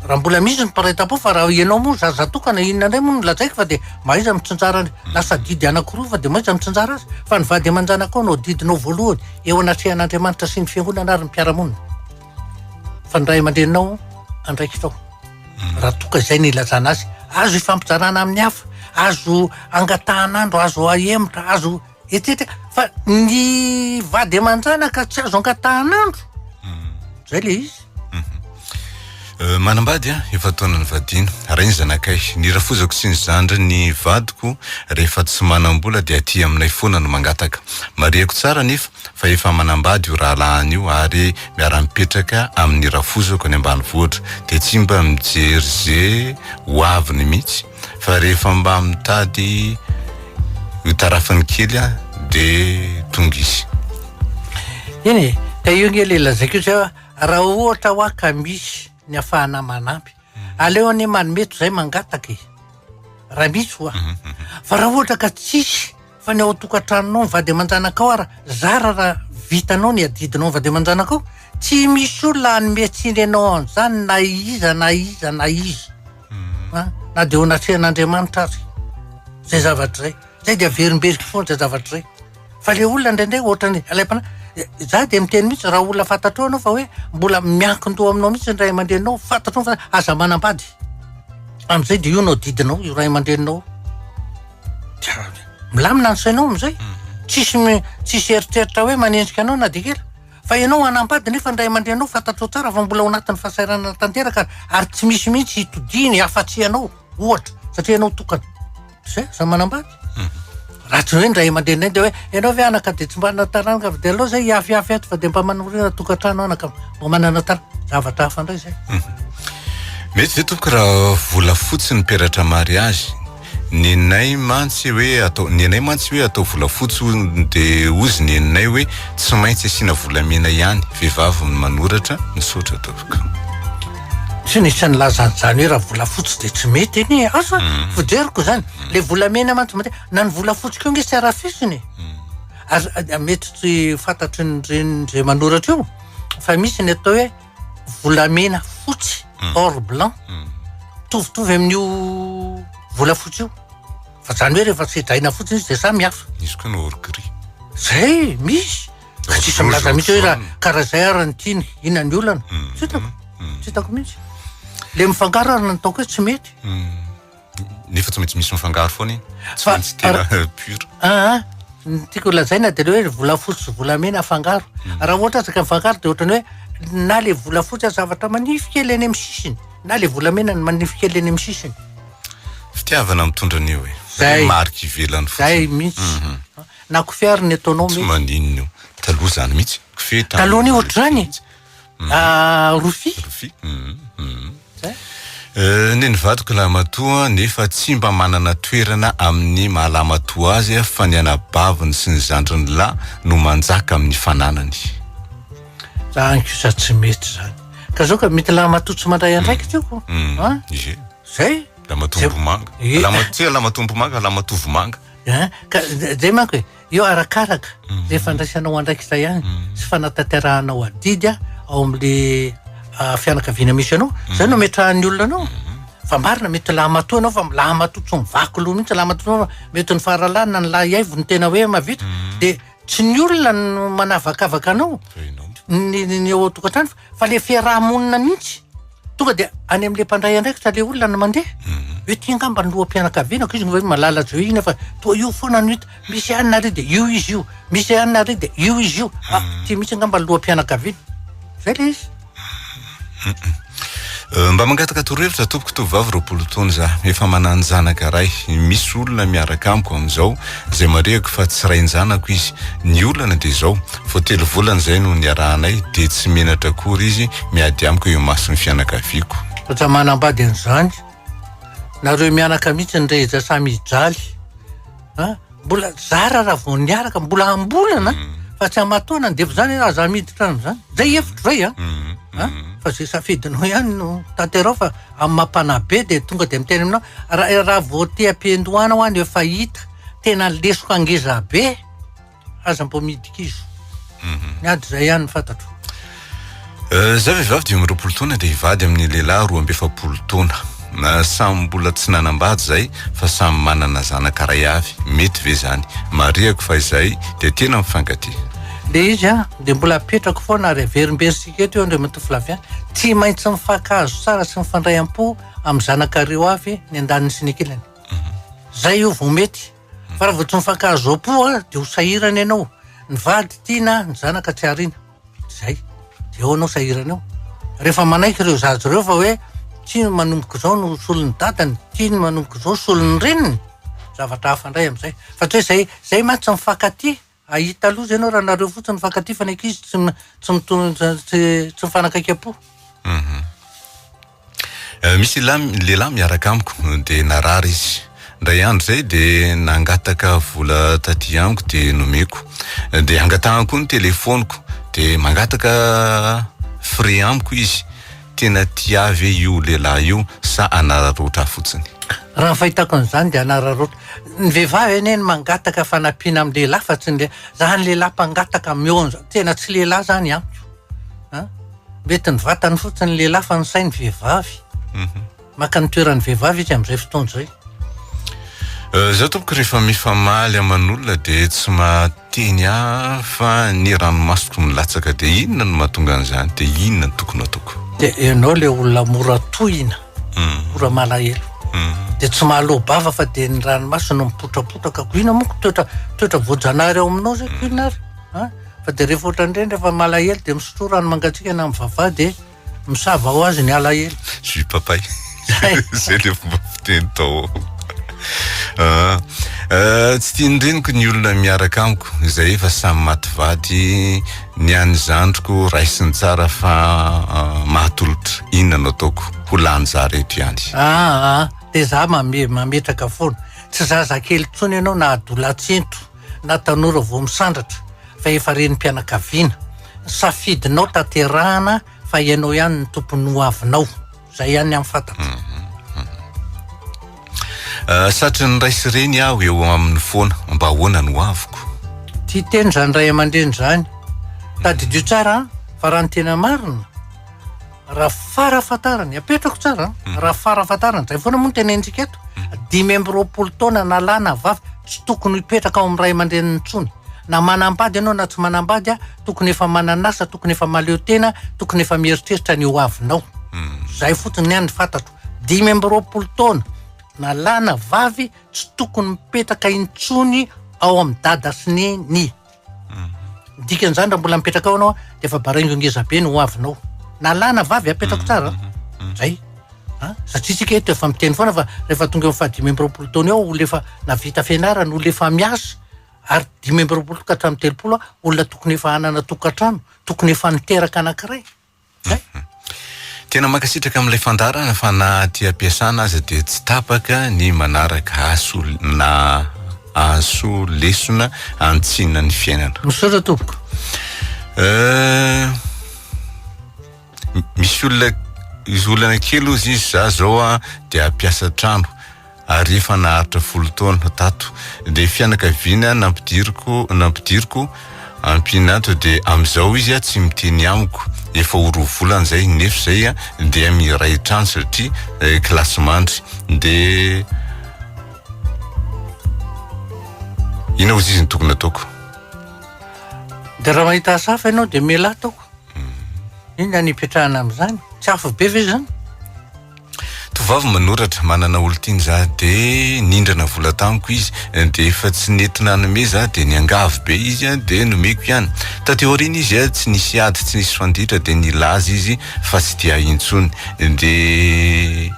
Raha mbola misy ny mpiray tampo fa raha ianao moa zaza tokana inona indray moa no lazaiko fa dia mahaiza mitsinjara ny lasa adidy anankiroa fa dia mahaiza mitsinjara azy fa ny vady aman-janakao no adidinao voalohany eo anatrehan'Andriamanitra sy ny fiangonana ary ny mpiara-monina fa ny ray aman-dreninao andraikitrao raha toa ka izay no ilazana azy azo ifampizarana amin'ny hafa azo angatahan'andro azo ahemotra azo etc fa ny vady aman-janaka tsy azo angatahan'andro zay le izy Euh, manambady a, efa taona nivadiana, ray ny zanakay. Ny rafozako sy ny zandry ny vadiko rehefa tsy manam-bola dia aty aminay foana no mangataka. Marihako tsara anefa fa efa manambady io rahalahiny io ary miara-mipetraka amin'ny rafozako any ambanivohitra dia tsy mba mijery ze ho aviny mihitsy fa rehefa mba mitady ho tarafiny kely aho dia tonga izy. Eny e, ka io nge le lazaiko io zay hoa, raha ohatra hoa ka misy ny afahana manampy, aleo anie manome toy izay mangataka e, raha misy hoa, fa raha ohatra ka tsisy fa ny ao an-tokantranonao ny vady aman-janakao ara zara raha vitanao ny adidinao ny vady aman-janakao, tsy misy olona hanome tsiny anao an'izany na iza na iza na iza, an, na dia eo anatrehan'Andriamanitra aza, zay zavatra zay, zay dia averimberiko foana zay zavatra zay. Fa le olona indraindray ohatrany alaim-panahy, za dia miteny mihitsy raha olona fantatrao ianao fa hoe mbola miankin-doha aminao mihitsy ny ray aman-dreninao, fantatrao fa aza manambady, amin'izay dia io no adidinao, io ray aman-dreninao io, milamina ny sainao amin'izay, tsisy mi- tsisy eritreritra hoe manenjika anao na dia kely, fa ianao hanambady nefa ny ray aman-dreninao fantatrao tsara fa mbola ao anatin'ny fahasahiranana tanteraka ary tsy misy mihitsy hitodiany afa-tsy ianao ohatra satria ianao tokana. Zay, za manambady. Raha tsy hoe ny ray aman-dreninay dia hoe ianao ve anaka dia tsy mba hanana fa dia aleo zay hiafiafy ato fa dia mba manorina tokantrano anaka mba manana taranaka. Zavatra hafa indray zay. Mety ve tompoko raha vola fotsy ny peratra mariazy? Nenay mantsy hoe atao nenay mantsy hoe atao volafotsy hono de hozy neninay hoe tsy maintsy asiana volamena ihany, vehivavy no manoratra, misaotra tompoko. Tsy nisy nilaza an'izany hoe raha volafotsy dia tsy mety anie e, asa fijeriko izany, le volamena mantsy matetika, na ny volafotsy koa ange tsy arafesina e, ary mety tsy fantatry ny renin'izay manoratra io fa misy ny atao hoe volamena fotsy or blanc mitovitovy amin'io volafotsy io fa zany hoe rehefa sedraina fotsiny izy de samy hafa. Misy koa ny or gris. Zay misy ka tsisy milaza mihitsy hoe raha karaha zay ary ny tiany inona ny olana tsy hitako tsy hitako mihitsy le mifangaro ary ny ataoko hoe tsy mety. Nefa tsy maintsy misy mifangaro foana iny. Tsy maintsy tena pur. Aa, ny tiako lazaina dia le hoe volafotsy sy volamena afangaro. Mm. Raha ohatra aza ka mifangaro dia ohatran'ny hoe na le volafotsy aza zavatra manify kely any amin'ny sisiny, na le volamena ny manify kely any amin'ny sisiny. Fitiavana mitondra an'io e. Zay. Marika ivelany fotsiny. Zay mihitsy. Mm -hmm. Na kofehy ary ny ataonao mety. Tsy maninona io. Taloha zany mihitsy. Kofehy taloha. Taloha ohatr'izany e. Ah, rofia. Rofia. Zay. Eh, ny vadiko lahimatoa nefa tsy mba manana toerana amin'ny maha lahimatoa azy fa ny anabaviny sy ny zandriny lahy no manjaka amin'ny fananany. Zany kosa tsy mety zany. Ka zao ka mety lahimatoa tsy mandray andraikitra io ko. Ah? Ie. Zay. Lahimatoa vomanga. Lahimatoa tsy lahimatoa vomanga, lahimatoa vomanga. Eh, ka zay manko e. Io arakaraka le fandraisanao andraikitra ihany sy fanatanterahanao adidy ao amle fianakaviana misy anao, zay no ametrahan'ny olona anao. Fa marina mety lahimatoa ianao fa lahimatoa tsy mivaky loha mihitsy, lahimatoa mety ny faralahy na ny lahy aivo no tena hoe mahavita, de tsy ny olona no manavakavaka anao ny ny ao an-tokantrano fa le fiaraha-monina mihitsy. Tonga dia any amin'ilay mpandray andraikitra ilay olona no mandeha. Hoe ty angamba ny loham-pianakaviana ko izy hoe malala tsy hoe ina fa toa io foana no hita. Misy anona ary dia io izy io. Misy anona ary dia io izy io. Ah, ty mihitsy angamba ny loham-pianakaviana. Zay ilay izy. Mba mangataka torohevitra tompoko tovovavy 20 taona za efa manan-janaka ray misy olona miaraka amiko amin'izao izay marihako fa tsy rain-janako izy ny olana dia izao vao telo volana izay no niarahanay dia tsy menatra akory izy miady amiko eo imason'ny fianakaviako. Aza manambady an'izany nareo mianaka mihitsy ny rehetra samy hijaly a! Mbola zara raha vao niaraka mbola ambolana fa tsy amataona ny devo zany aza miditra am'zany zay hevitro zay a a fa zay safidinao ihany no tanterao fa amin'ny mampanabe de tonga de miteny aminao raha raha vao te ampiandohana ho any efa hita tena lesoka ngeza be aza mbo midikizo ny ady zay ihany ny fantatro. Eh, za vehivavy 25 taona dia hivady amin'ny lehilahy 42 taona. Na samy mbola tsy nanambady zay fa samy manana zanaka ray avy. Mety ve zany? Marihako fa izay dia tena mifankatia. Le izy an, dia mbola apetrako foana ary averimberintsika eto io Andriamatoa Flavien, tsy maintsy mifankahazo tsara sy mifandray am-po amin'ny zanakareo avy ny andaniny sy ny ankilany. Zay io vao mety. Fa raha vao tsy mifankahazo am-po an, dia ho sahirana ianao. Ny vady tiana, ny zanaka tsy ariana. Zay. Dia eo ianao sahirana eo. Rehefa manaiky ireo zaza ireo fa hoe ty manomboka izao no solon'ny dadany, ty no manomboka izao solon'ny reniny, zavatra hafa indray amin'izay. Fa tsy hoe zay, zay mantsy mifankatia, hahita loza ianao raha nareo fotsiny mifankatia fa ny ankizy tsy tsy mitondra tsy tsy mifanakaiky am-po. Misy lehilahy miaraka amiko dia narary izy. Indray andro izay dia nangataka vola taty amiko dia nomeko. Dia angatahany koa ny telefoniko dia mangataka frais amiko izy. Tena tia ahy ve io lehilahy io sa hanararaotra ahy fotsiny? Raha ny fahitako an'izany dia hanararaotra. Ny vehivavy anie no mangataka fanampiana amin'ny lehilahy fa tsy ny lehilahy. Zany lehilahy mpangataka mihono, tena tsy lehilahy zany amiko. An! Mety ny vatany fotsiny ny lehilahy fa ny sainy vehivavy. Maka ny toeran'ny vehivavy izy amin'izay fotoana izay. Izaho tompoko rehefa mifamaly aman'olona dia tsy mahateny ahy fa ny ranomasoko milatsaka dia inona no mahatonga an'izany dia inona no tokony ataoko? Dia ianao ilay olona mora tohina, mora malahelo. Dia tsy mahaloa-bava fa dia ny ranomaso no mipotrapotraka. Ko inona moa ko toetra toetra voajanahary ao aminao izay ko inona ary? An! Fa dia rehefa ohatran'ireny rehefa malahelo dia misotroa rano mangatsiaka na mivavaha dia misava ho azy ny alahelo. Jus papay. Zay le fomba fiteny tao. Ah, eh, tsy tian'ny reniko ny olona miaraka amiko izay efa samy maty vady ny an'ny zandriko raisiny tsara fa ah, mahatolotra inona no ataoko ho lany za reto ihany. Ah, ah, dia za mametraka foana. Tsy zazakely intsony ianao na adolatsento na tanora vao misandratra fa efa renim-pianakaviana. Ny safidinao tanterahana fa ianao ihany no tompon'ny ho avinao. Zay ihany ny amin'ny fantatro. Satrin'ny ray sy reny aho eo aminy foana, mba ahoana no avoko? Tia tena izany ray aman-dreny izany. Tadidio tsara an, fa raha ny tena marina, raha farafahatarany, apetrako tsara an, raha farafahatarany, izay foana moa no tenenintsika eto, 25 taona na lahy na vavy, tsy tokony hipetraka ao amin'ny ray aman-dreniny intsony. Na manambady ianao na tsy manambady an, tokony efa manan'asa, tokony efa mahaleo tena, tokony efa mieritreritra ny ho avinao. Izay fotsiny ny ahy no fantatro. 25 taona, na lahy na vavy, tsy tokony mipetraka intsony ao amin'ny dada sy neny. Ny dikan'izany raha mbola mipetraka ao ianao dia efa baraingo ngeza be ny ho avinao. Na lahy na vavy apetrako tsara an. Zay. An, satria tsika eto efa miteny foana fa rehefa tonga eo amin'ny faha 25 taona eo olona efa nahavita fianarana, olona efa miasa ary 25 ka hatramin'ny 30 olona tokony efa hanana tokantrano, tokony efa niteraka anankiray. Zay. Tena mankasitraka amin'ilay fandaharana fa na aty am-piasana aza dia tsy tapaka ny manaraka aso na aso lesona antsina ny fiainana. Misaotra tompoko. Euh, misy olona izy olana kely ozy izy za zao a dia mpiasa trano ary efa naharitra folo taona tato dia fianakaviana nampidiriko nampidiriko ampiana ato dia amin'izao izy tsy miteny amiko efa ho roa volana izay nefa izay dia miray trano satria eh, kilasimandry dia inona ozy izy ny tokony ataoko Dia raha mahita asa hafa ianao dia mialà ataoko. Inona ny ipetrahana amin'izany? Tsy afo be ve izany? Tovovavy manoratra, manana olon-tiany za de nindrana vola tamiko izy de efa tsy nety nanome za de niangavy be izy de nomeko ihany. Taty aoriana izy tsy nisy ady tsy nisy fanditra de nilaza izy fa tsy tia ahy intsony de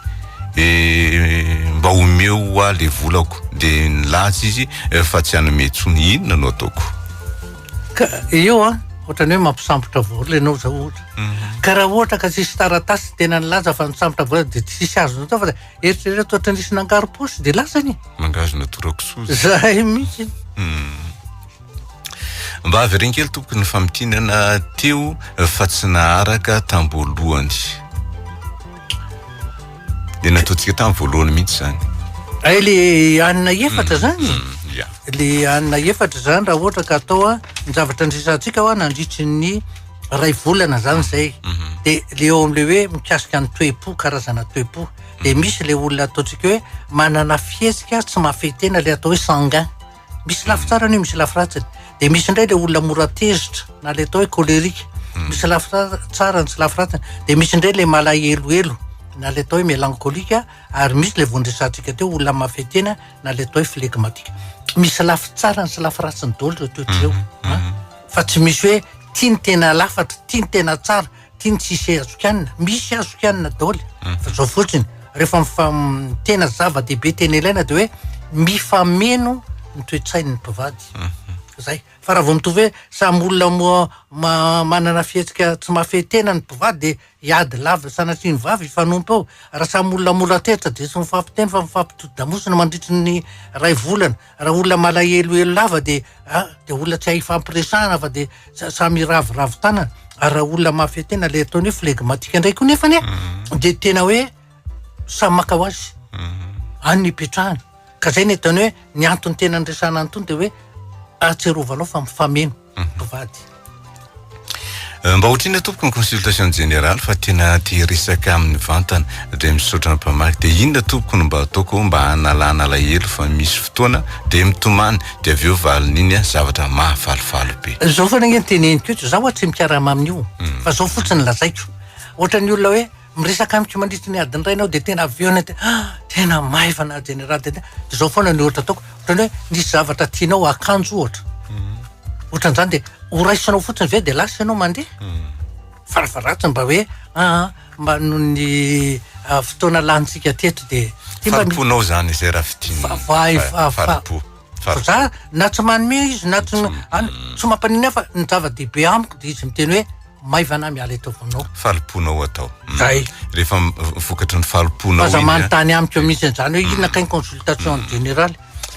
mba omeo hoa le volako de nilaza izy fa tsy hanome intsony inona no ataoko? Ka eo an, ohatran'ny hoe mampisambotra vola ianao zao ohatra. Mhm. Ka raha ohatra ka tsisy taratasy tena nilaza fa nisambotra vola dia tsisy azony atao fa eritrereto ohatran'ny nisy nangaro-paosy dia lasany e. Mangazona torakisoa. Zay mihitsy. Hmm. Mba avereno kely tompoko ny famintinana teo fa tsy naharaka tamboalohany. Dia nataontsika tamin'ny voalohany mihitsy izany. Ay le hanina efatra zany? Ya. Le hanina efatra zany raha ohatra ka atao a, ny zavatra niresahantsika hoa nandritry ny ray volana zany zay. De le eo am'le hoe mikasika ny toe-po, karazana toe-po. De misy le olona ataontsika hoe manana fihetsika tsy mahafehy tena le atao hoe sanguin. Misy lafy tsarany io, misy lafy ratsiny. Dia misy indray ilay olona mora tezitra na ilay atao hoe colérique. Hmm. Misy lafy tsarany sy lafy ratsiny. Dia misy indray ilay malahelohelo na ilay atao hoe mélancolique ary misy ilay voandresantsika teo olona mafy tena na ilay atao hoe flegmatique. Misy lafy tsarany sy lafy ratsiny daholo ireo toetra ireo. Hmm. Hmm. Fa tsy misy hoe tia ny tena lafatra, tia ny tena tsara. Ty ny tsisy azo kianina, misy azo kianina daholo fa zao fotsiny rehefa mifa tena zava-dehibe tena ilaina de hoe mifameno ny toe-tsain'ny mpivady zay fa raha vao mitovy hoe samy olona moa ma- manana fihetsika tsy mahafehy tena ny mpivady de hiady lava sanatria ny vavy hifanompo eo, raha samy olona mora tezitra de tsy mifampiteny fa mifampitodi-damosina mandritry ny ray volana, raha olona malahelohelo lava de ah de olona tsy hay ifampiresahana fa de samy hiraviravy tanana ary raha olona mafy tena le ataony hoe flegmatique indray koa nefany a de tena hoe samy maka ho azy any ny ipetrahany ka zay ny ataony hoe ny antony tena niresahana an'itony de hoe ahatsiarovanao fa mifameno mpivady. Mba otrina tompoko ny consultation générale fa tena te hiresaka aminy vantana dia misaotra ny mpamaky dia inona tompoko no mba ataoko mba hanalana alahelo fa misy fotoana dia mitomany dia avy eo valin'iny zavatra mahafalifaly be. Zao foana ange ny teneniko eto, zaho tsy mikarama amin'io fa zao fotsiny lazaiko, ohatran'ny olona hoe miresaka amiko mandritry ny adiny iray ianao dia tena avy eo ianao tena ah tena maivana jeneraly dia zao foana ny ohatra ataoko, ohatran'ny hoe nisy zavatra tianao akanjo ohatra, ohatran'izany dia ho raisinao fotsiny ve dia lasa ianao mandeha? Farafaharatsiny mba hoe aa mba noho ny fotoana lanintsika teto dia ty mba mi- Farim-ponao zany izay raha fintinina. Fa- fa- fa- Farim-po. Fa za na tsy manome izy na tsy any tsy mampaninona ahy fa ny zava-dehibe amiko dia izy miteny hoe maivana miala eto afovoanao. Falim-ponao atao. Zay. Rehefa vokatry ny falim-ponao Aza iny. manontany amiko mihitsy an'izany hoe inona kay ny consultation générale.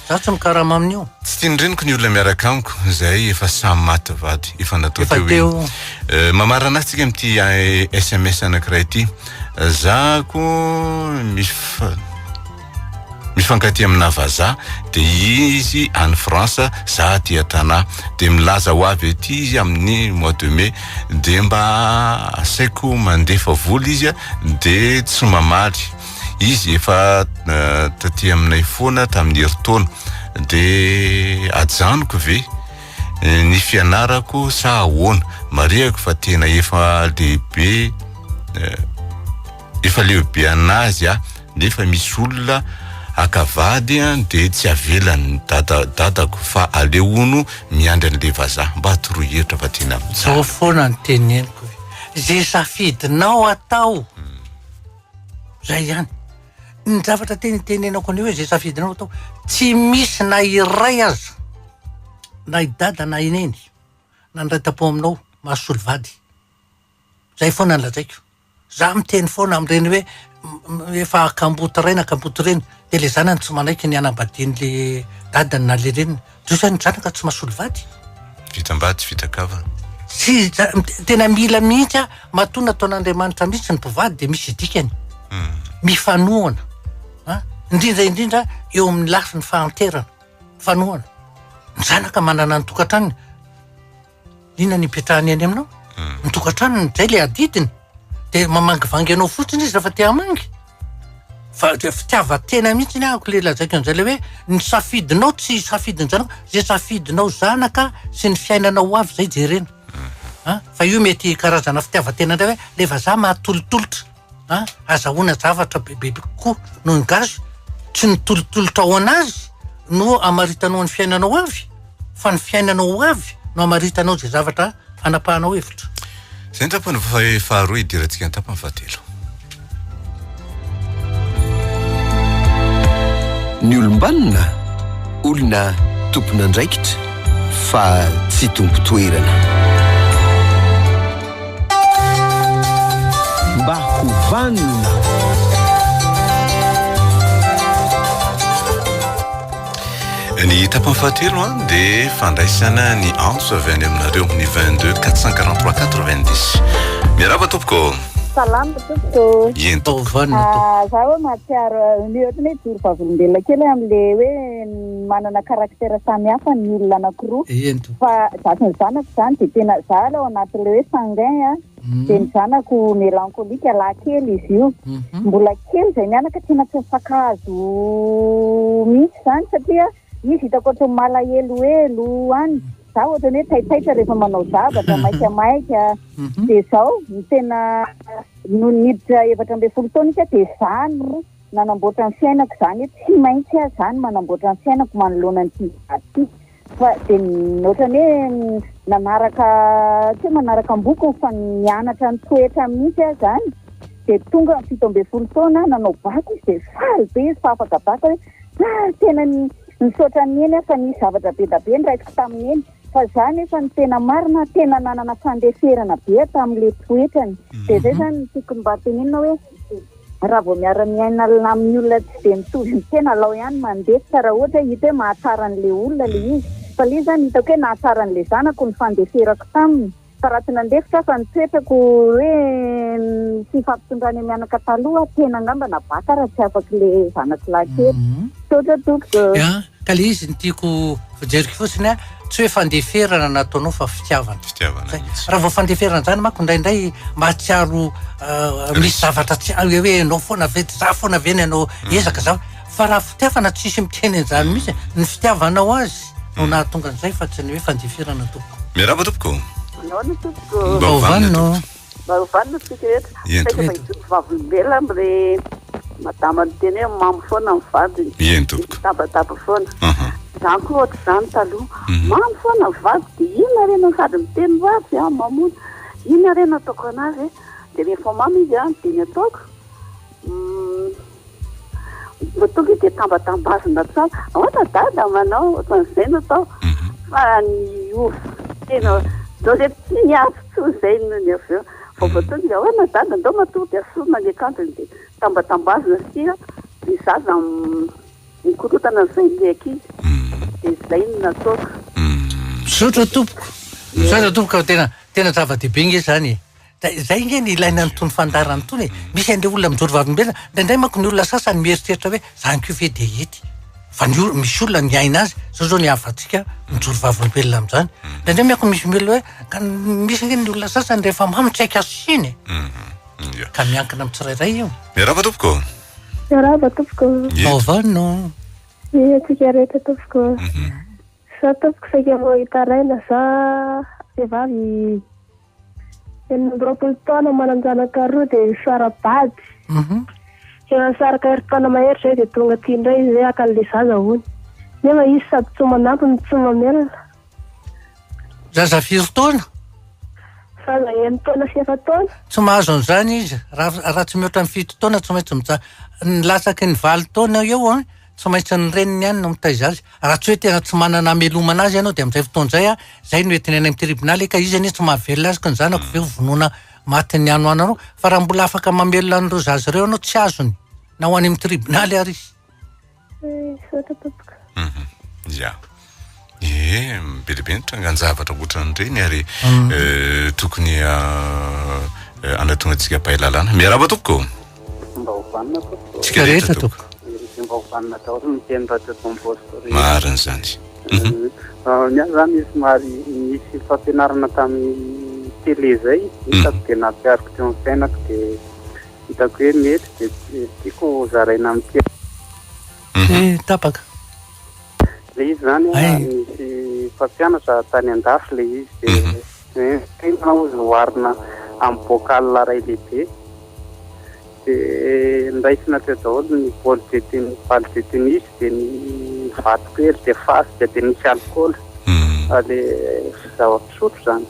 Za tsy mikarama amin'io. Tsy tian'ny reniko ny olona miaraka amiko, izay efa samy maty vady, efa natao Efa teo teo. iny. Eh, mamarana azy tsika amin'ity SMS anankiray ity. Za ko mifa mifankatia amina vazaha de izy any France, za aty an-tanà. De milaza ho avy aty izy amin'ny mois de mai, de mba asaiko mandefa vola izy de tsy mamaly. Izy efa taty aminay foana tamin'ny herintaona. De ajanoko ve ny fianarako sa ahoana? Marihako fa tena efa lehibe efa lehibe anazy aho nefa misy olona haka vady de tsy avelan'ny dada dadako fa aleo hono miandry an'le vazaha. Mba toroy hevitra fa tena Zao mijaly. foana no teneniko hoe ze safidinao atao. Zay ihany. Ny zavatra tenitenenako an'io hoe zay safidinao atao, tsy misy na iray aza, na i dada na i neny, na ny ray tampo aminao mahasolo vady. Zay foana ny lazaiko. Za miteny foana amin'ireny hoe efa kamboty ray na kamboty reny, de le zanany tsy manaiky ny hanambadian'le dadany na le reniny. Ndroso ny zanaka tsy mahasolo vady. Vitam-bady tsy vitan-kavana. Tsy tena mila mihitsy a, matoa nataon'Andriamanitra mihitsy ny mpivady dia misy dikany. Mifanohana a, indrindra indrindra eo amin'ny lafiny fahanterana, mifanohana. Ny zanaka manana ny tokantranony. Inona ny ipetrahany any aminao? Ny tokantranony, zay le adidiny. De mamangivangy anao fotsiny izy rehefa te hamangy. Fa de fitiavan-tena mihitsy ny ahako le lazaiko an'izay le hoe ny safidinao tsy safidin-janaka, zay safidinao zanaka sy ny fiainanao ho avy zay jerena. An, fa io mety karazana fitiavan-tena indray hoe le vazaha mahatolotolotra. An, azahoana zavatra bebe kokoa noho ny gasy, tsy ny tolotolotra ho an'azy no amaritanao ny fiainanao avy fa ny fiainanao ho avy no amaritanao izay zavatra anapahanao hevitra. Izay ny tapany faharoa hidirantsika ny tapany fahatelo. Ny olom-banona, olona tompon'andraikitra fa tsy tompon-toerana. Mba ho vanona. Ny tapany fahatelo an dia fandraisana ny antso avy any aminareo ny 22 443 90. Miarahaba tompoko. Salama tompoko. Eny tompoko. Vanona tompoko. Ah, za hoe mahatsiaro ny ohatran'ny hoe joro vavolombelona kely amin'le hoe manana caractère samy hafa ny olona anankiroa. Eny tompoko. Fa za sy ny zanako izany dia tena za aloha ao anatin'ilay hoe sanguin a, dia ny zanako mélancolique lahy kely izy io. Mbola kely izay mianaka tena tsy mifankahazo mihitsy izany satria izy hitako ohatran'ny malahelohelo any, za ohatran'ny hoe taitaitra rehefa manao zavatra, maikamaika. Dia izao ny tena nony niditra 14 taona izy dia za no nanamboatra ny fiainako izany hoe tsy maintsy aho izany manamboatra ny fiainako manoloana an'ity vady ity. Fa dia ohatran'ny hoe nanaraka, tsy hoe manaraka am-bokony fa nianatra ny toetra mihitsy aho izany. Dia tonga ny 17 taona, nanao bac izy dia faly be izy fa afaka bac hoe ah tena nisaotra an'i Neny aho fa nisy zavatra be dia be noraisiko tamin'i Neny. Fa izaho nefa ny tena marina tena nanana fandeferana be aho tamin'ilay toetrany. Dia izay izany no tiako mba tenenina hoe raha vao miara-miaina amin'ny olona tsy dia mitovy ny tena, alao ihany mandefitra raha ohatra hoe hita hoe mahatsara an'ilay olona ilay izy. Fa ilay izy izany hitako hoe nahatsara an'ilay zanako ny fandeferako taminy. Fa raha tsy nandefitra aho fa ny toetrako hoe ny fifampitondranay mianaka taloha tena angamba nabaka raha tsy afak'ilay zanako lahy kely. Misaotra tompoko. Ya, ka le izy no tiako hojeriko fotsiny a, tsy hoe fandeferana no ataonao fa fitiavana. Fitiavana Zay. mihitsy. Raha vao fandeferana zany manko indraindray mahatsiaro misy zavatra tsy hoe hoe ianao foana ve, za foana ve ny anao ezaka za, fa raha fitiavana tsisy miteny an'izany mihitsy e, ny fitiavanao azy no nahatonga an'izay fa tsy ny hoe fandeferana tompoko. Miarahaba tompoko. Nahoana tompoko? Mba ho vanona tompoko. Mba ho vanona tsika rehetra. Eny Saika mba tompoko. hijoro vavolombelona amin'ilay madama niteny hoe mamo foana ny vadiny. Eny tompoko. Mitabataba foana. Aha. Izany koa ohatr'izany taloha. Mamo foana ny vadiko dia inona re no sady miteny ratsy an, mamono. Inona re no ataoko an'azy e? Dia rehefa mamo izy an, dia ny ataoko, Vao tonga izy dia tambatambazina tsara. Ahoana dada manao? Ohatran'izay no atao. Fa niova tena izao izay tsy niady intsony izay nony avy eo. Vao vao tonga izy, ahoana dada ndao matory dia asorina ny akanjony dia tambatambazina satria ny zaza mikorontana ny sain'ilay ankizy. Dia izay no nataoko. Misaotra tompoko. Misaotra tompoko fa tena tena zava-dehibe nge zany e. Zay zay nge ny ilaina an'itony fandaharana itony e. Misy an'ireo olona mijoro vavolombelona, indraindray manko ny olona sasany mieritreritra hoe zany koa ve dia hety. Fa ny olona, misy olona niaina azy, zao zao ny havantsika mijoro vavolombelona amin'izany. Indraindray manko misy olona hoe ka misy ange ny olona sasany rehefa mamo tsy haiko asiana e. Ka miankina amin'ny tsirairay io. Miarahaba tompoko. Miarahaba tompoko. Vaovao no. Ie antsika rehetra tompoko. Za tompoko saika vao hitaraina za vehivavy 26 taona manan-janaka roa dia nisara-bady. Efa nisaraka herintaona mahery zay dia tonga aty indray izy hoe haka an'ilay zaza hono. Nefa izy sady tsy manampy no tsy mamelona. Zaza firy taona? Zaza enin-taona sy efa-taona. Tsy mahazo an'izany izy. Raha raha tsy mihoatra ny fito taona tsy maintsy mija- ny latsaky ny valo taona eo an, tsy maintsy ny reniny ihany no mitaiza azy. Raha tsy hoe tena tsy manana hamelomana azy ianao dia amin'izay fotoana izay an, izay no entiny any amin'ny tribonaly hoe ka izy anie tsy mahavelona azy ka ny zanako ve ho vonoina matin'ny hanoanana ao. Fa raha mbola afaka mamelona an'ireo zaza ireo ianao tsy azony na ho any amin'ny tribonaly ary izy. Misaotra tompoko. Ya. Ie, be dia be ny trangan-javatra ohatran'ireny ary tokony hanatonga antsika mpahay lalàna. Miarahaba tompoko. Mba ho vanona tompoko. Tsika rehetra tompoko. Dia mba ho vanona daholo ny teny radio Don Bosco rehetra. Marina izany. Ny ahy izany somary nisy fampianarana tamin'ny télé izay hitako dia nampihariko teo amin'ny fiainako dia Hitako hoe mety dia tiako ho zaraina amin'ny mpihaino. Eh, tapaka. Ilay izy izany an, nisy mpampianatra tany andafy ilay izy dia fiainana hozy oharina amin'ny bocal iray lehibe. Dia niraisina teo daholo ny balle de tennis, balle de tennis dia ny vato kely dia fasika dia nisy alikaola. Ilay zava-pisotro izany.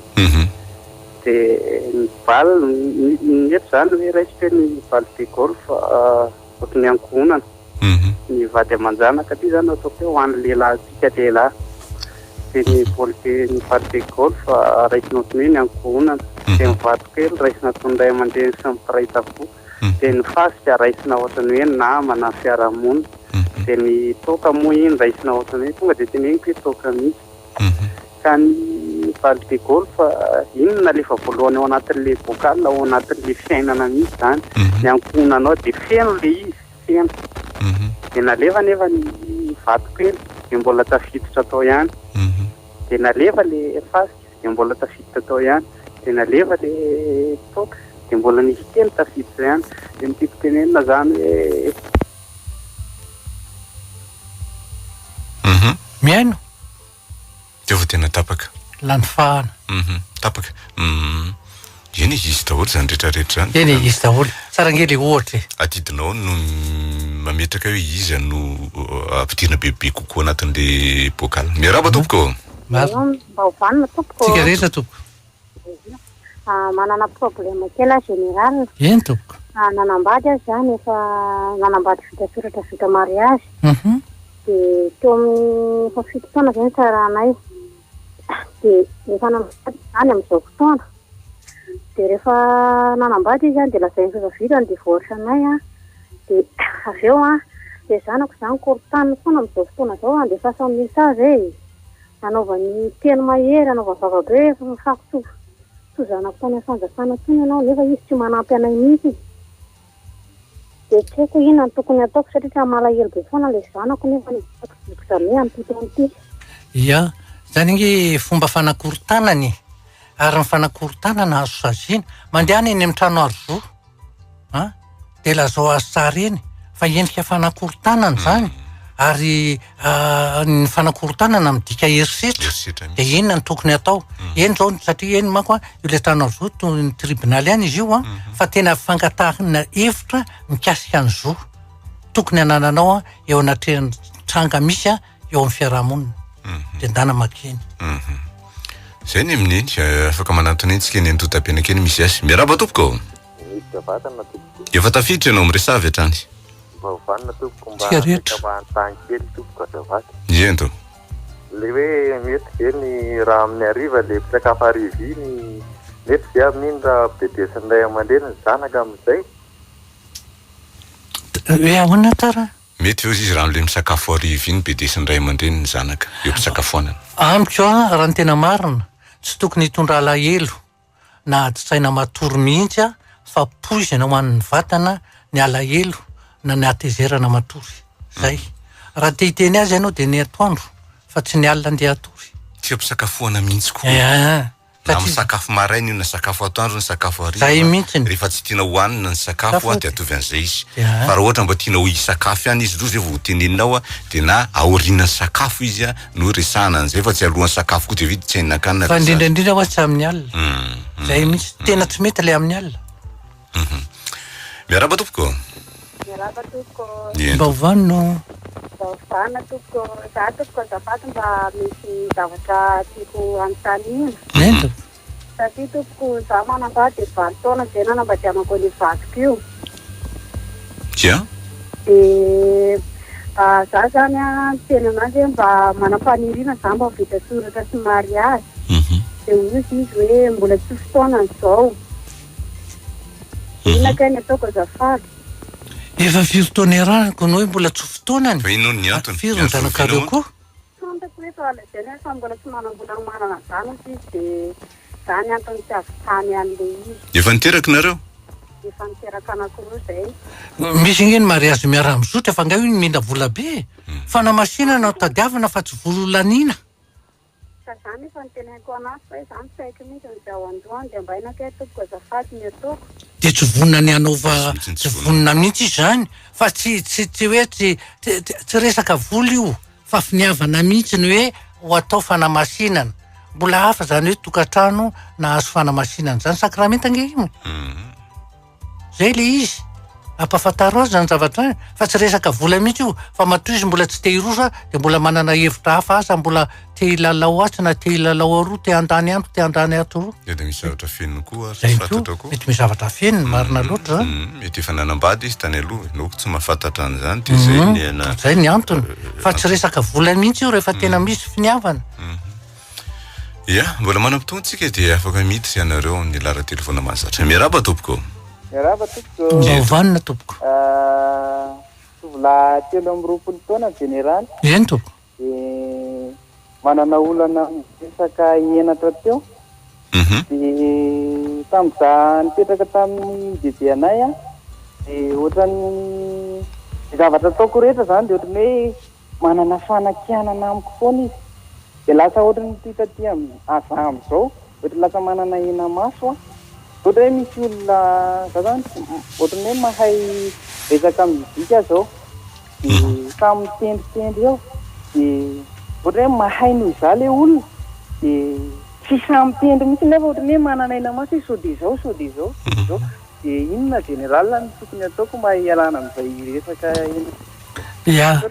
Dia ny balle, ny eto izany hoe raisiko hoe ny balle de golf ohatry ny ankohonana, ny vady aman-janaka aty izany ataoko hoe ho an'ny lehilahy antsika lehilahy. Dia ny balle de ny balle de golf raisina ohatry ny hoe ny ankohonana, dia ny vato kely raisina toy ny ray aman-dreny sy ny mpiray tampo, dia ny fasika raisina ohatry ny hoe ny namana, ny fiarahamonina, dia ny toaka moa iny raisina ohatry ny hoe tonga dia teneniko hoe toaka mihitsy. Ka ny balle de golf, iny no nalefa voalohany ao anatin'ilay bocal, ao anatin'ilay fiainana mihitsy izany. Ny ankohonanao dia feno ilay izy, feno. Dia nalefa anefa ny vato kely, dia mbola tafiditra tao ihany. Dia nalefa ilay fasika, dia mbola tafiditra tao ihany. Dia nalefa ilay toaka, dia mbola nisy kely tafiditra ihany. Dia ny tiako tenenina izany hoe. Mihaino. Teo vao tena tapaka. Lany fahana. Hum tapaka. Hum. Eny e, izy daholo izany rehetra rehetra izany. Eny e, izy daholo. Tsara ange le ohatra e. Adidinao no mametraka hoe iza no ampidirina bebe kokoa anatin'le bocal. Miarahaba tompoko. Marina. Mba ho vanona tompoko. Tsika rehetra tompoko. Manana problème kely aho général. Eny tompoko. Nanambady aho izany efa nanambady vita soratra vita mariage. Dia teo amin'ny efa fito taona izay nisarahanay. Dia efa nanambady izany amin'izao fotoana. Dia rehefa nanambady izy dia lazainy fa efa vita ny divorce anay an. Dia avy eo an, ilay zanako izany korontaniny foana amin'izao fotoana izao, andefasany message e. Anaovany teny mahery, anaovany vava be hoe efa fako tsy ho zanako tany amin'ny fanjakana intsony ianao nefa izy tsy manampy anay mihitsy. Dia tsy haiko hoe inona no tokony hataoko satria tena malahelo be foana ilay zanako nefa ny hitako jamais amin'ity taona ity. Ia, izany ange fomba fanakorontanana e! Ary ny fanakorontanana azo saziana. Mandehana eny amin'ny trano aro zo. An! Dia lazao azy tsara eny fa endrika fanakorontanana izany ary ny fanakorontanana midika herisetra. Dia inona no tokony hatao? Eny izao satria eny manko an, io ilay trano aro zo toy ny tribonaly ihany izy io an, fa tena fangatahana hevitra mikasika ny zo tokony hanananao eo anatrehan'ny tranga misy eo amin'ny fiarahamonina. Dia ndana makeny. Izay ny amin'iny, afaka manantona eny tsika eny Antotapenaka eny misy azy. Miarahaba tompoko. Miditra vatana tompoko. Efa tafiditra ianao, miresaha avy hatrany. Mba ho vanona tompoko, mba Tsika rehetra. mba hanontany kely tompoko azafady. Ento. Le hoe mety ve ny raha amin'ny hariva le mpisakafo hariva iny, mety ve amin'iny raha bedesin'ny ray aman-dreny ny zanaka amin'izay? Hoe ahoana tara? Mety ve ozy izy raha amle misakafo hariva iny bedesin'ny ray aman-dreny ny zanaka eo am-pisakafoanana? Amiko an, raha ny tena marina, tsy tokony hitondra alahelo na adin-tsaina matory mihitsy an, fa poizina ho an'ny vatana ny alahelo na ny hatezerana matory. Zay. Raha te hiteny azy ianao dia ny atoandro fa tsy ny alina andeha hatory. Tsy eo am-pisakafoana mihitsy koa. Eeh. Na misakafo maraina io na sakafo atoandro na sakafo hariva, Zay mihitsiny. rehefa tsy tiana hohanina ny sakafo dia ataovy an'izay izy. Fa raha ohatra mba tiana ho hisakafo ihany izy aloha zay vao ho teneninao dia na aorian'ny sakafo izy no resahana an'izay fa tsy alohan'ny sakafo koa dia vita tsy hainankanina Fa indrindra indrindra hoa tsy amin'ny alina. Zay mihitsy. Tena tsy mety ilay amin'ny alina. Miarahaba tompoko. Miarahaba tompoko. Mba ho vanona. Mba ho vanona tompoko. Za tompoko azafady mba misy zavatra tiako hanontaniana. Eny tompoko. Satria tompoko za manambady dia valo taona zay nanambadianako an'io vadiko io. Dia? Dia za zany an niteny anazy hoe mba manam-paniriana za mba ho vita soratra sy mariazy. Dia hoy izy hoe mbola tsy fotoanany izao. Inona kay ny ataoko azafady? Efa firy taona iarahako no hoe mbola tsy fotoanany? Fa inona ny antony? Firy ny zanakareo koa? Tsy fantako hoe fa lazainy hoe fa mbola tsy manam-bola hanomanana zanaka izy dia izany antony tsy ahavitany an'ilay izy. Efa niteraka nareo? Efa niteraka anankiroa izay. Misy ange ny mariazy miara-mizotra fa angaha io ny mila vola be e? Fanamasinana no tadiavina fa tsy vola ho laniana. Ka za nefa noteneniko anazy fa hoe za tsy haiko mihitsy ny izay ao an-dohany dia mba inona kay tompoko azafady ny ataoko? Dia tsy vonona ny hanao fa tsy vonona mihitsy izy izany fa tsy tsy tsy hoe tsy tsy resaka vola io fa finiavana mihitsy ny hoe ho atao fanamasinana. Mbola hafa izany hoe tokantrano nahazo fanamasinana izany. Sakramenta ange io e. Zay le izy. Ampafantaro azy zany zavatra zany fa tsy resaka vola mihitsy io fa matoa izy mbola tsy te hiroso a de mbola manana hevitra hafa asa mbola te hilalao atsy na te hilalao aroa te handany andro te handany ato roa. Dia misy zavatra feniny koa ary tsy fantatra koa. Mety misy zavatra feniny marina loatra zany. Mety efa nanambady izy tany aloha, ianao koa tsy mahafantatra an'izany dia zay ny ana. Zay ny antony fa tsy resaka vola mihitsy io rehefa tena misy finiavana. Ya, mbola manam-potoana tsika dia afaka miditra ianareo amin'ny laharan-telefaona mahazatra. Miarahaba tompoko. Miarahaba tompoko. Mba ho vanona tompoko. Tovolahy 23 taona jeneraly. Eny tompoko. Dia manana olana amin'ny resaka henatra teo. Dia tamin'izaho nipetraka tamin'ny bebe anay dia ohatran'ny ny zavatra ataoko rehetra izany dia ohatran'ny hoe manana fanakianana amiko foana izy dia lasa ohatran'ny ity taty aza amin'izao ohatran'ny lasa manana henamaso aho ohatra hoe misy olona za zany ohatran'ny hoe mahay resaka mozika aho zao dia samy mitendritendry eo dia ohatra hoe mahay noho izaho ilay olona dia tsy sahy mitendry mihitsy nefa ohatran'ny hoe manana henamaso izy sao dia izao sao dia izao sao dia izao dia inona général no tokony ataoko mba hialana amin'izay resaka henamaso Ya,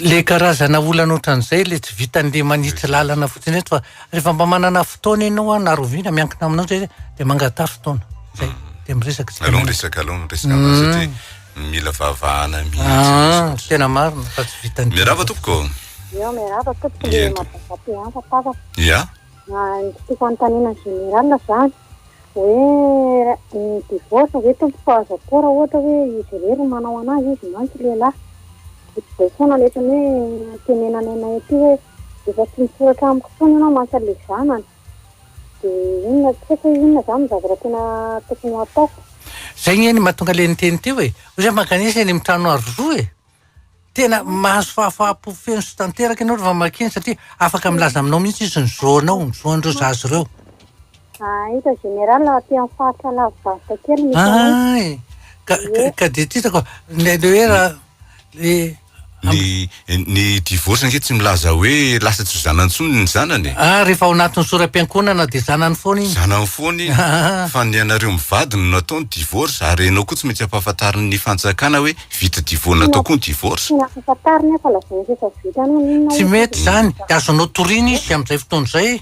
le karazana olana ohatran'izay le tsy vitan'le manitsy lalana fotsiny eto fa rehefa mba manana fotoana ianao an, na rahoviana miankina aminao zay de mangataha fotoana. Zay, de miresaka tsika. Aleo miresaka, aleo miresaka amin'azy satria mila vavahana mihitsy. Ah, tena marina fa tsy vitan'ny. Miarahaba tompoko. Eo miarahaba tompoko le mampasa tava. Ya. Ny tiako anontaniana ny général zany. Hoe ny divorce ve tompoko azo atao raha ohatra hoe izy irery no manao anazy, izy mantsy lehilahy. Ohatr'izay foana ilay ohatran'ny hoe tenenany anay aty hoe efa tsy misoratra amiko intsony ianao mantsy an'ilay zanany. Dia inona, tsy haiko hoe inona izany ny zavatra tena tokony ho ataoko. Zay nge ny mahatonga le niteny teo e! Ozy hoe mankanesa eny amin'ny trano aro zo e! Tena mahazo fahafaham-po feno sy tanteraka ianao rehefa mamaky iny satria afaka milaza aminao mihitsy izy ny zo-nao, ny zo-an'ireo zaza ireo. Ah, hita général aty amin'ny faritra lavidavitra kely misy anay. Ay, ka, ka, ka dia tsy hitako, le le hoe raha le Ny ny divorce ange tsy milaza hoe lasa tsy ho zanany intsony ny zanany e. Ah, rehefa ao anatin'ny sora-piankohonana dia zanany foana iny. Zanany foana iny. Fa ny anareo mivady no natao ny divorce ary ianao koa tsy maintsy ampahafantarin'ny fanjakana hoe vita divorce natao koa ny divorce. Tsy nampahafantariny aho fa lazainy fa efa vita aloha n'inona Tsy mety izany, dia azonao toriana izy amin'izay fotoana izay.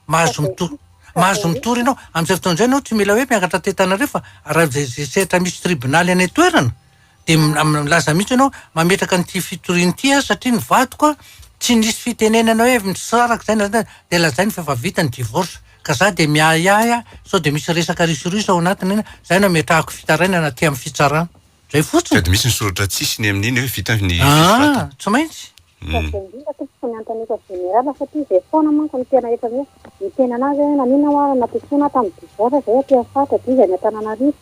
Mahazo mitory mahazo mitory ianao. Amin'izay fotoana izay ianao tsy mila hoe miakatra aty Antananarivo fa raha izay izay sehatra misy tribonaly any an-toerana dia milaza mihitsy ianao mametraka an'ity fitoriana ity aho satria ny vadiko tsy nisy fitenenana hoe misaraka izay na izay dia lazainy fa efa vita ny divorce ka za dia miahiahy aho sao dia misy resaka risoriso ao anatiny zay no ametrahako fitarainana aty amin'ny fitsarana. Zay fotsiny. Sady misy ny soratra tsisy ny amin'iny hoe vita ny Ah, fisoratana. tsy maintsy. Fa zay indrindra tompoko ny anontaniako an'i Général satria zay foana manko no tena efa hoe miteny anazy hoe naninona hoa raha nampiantsoina aho tamin'ny divorce zay aty amin'ny faritra dia izy any Antananarivo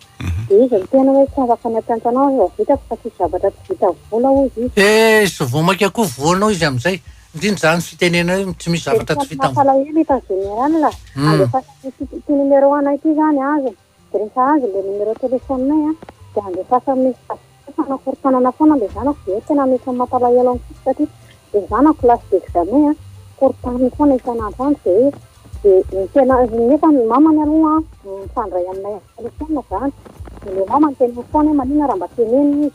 dia izy niteny hoe tsy afaka ny hampiantso anao aho fa vitako fa tsisy zavatra tsy vita vola hozy izy. Eh, sy vao mainka koa voanao izy amin'izay. Indrindra izany fitenenana hoe tsy misy Dia zavatra tsy tena vita. mampalahelo hitan'i Général andefasany ity ity numéro anay ity izany azony. Dia rehefa azo ilay numéro téléphone-nay an, dia andefasany message fanakorontanana foana ilay zanako dia tena mety mampalahelo an'i Koto satria ilay zanako classe d'examen an, korontaniny foana isan'andro andro dia hoe dia ny tena nefa ny mamany aloha an mifandray aminay amin'ny téléphone izany, dia ilay mamany teneniny foana hoe maninona raha mba tenenina izy,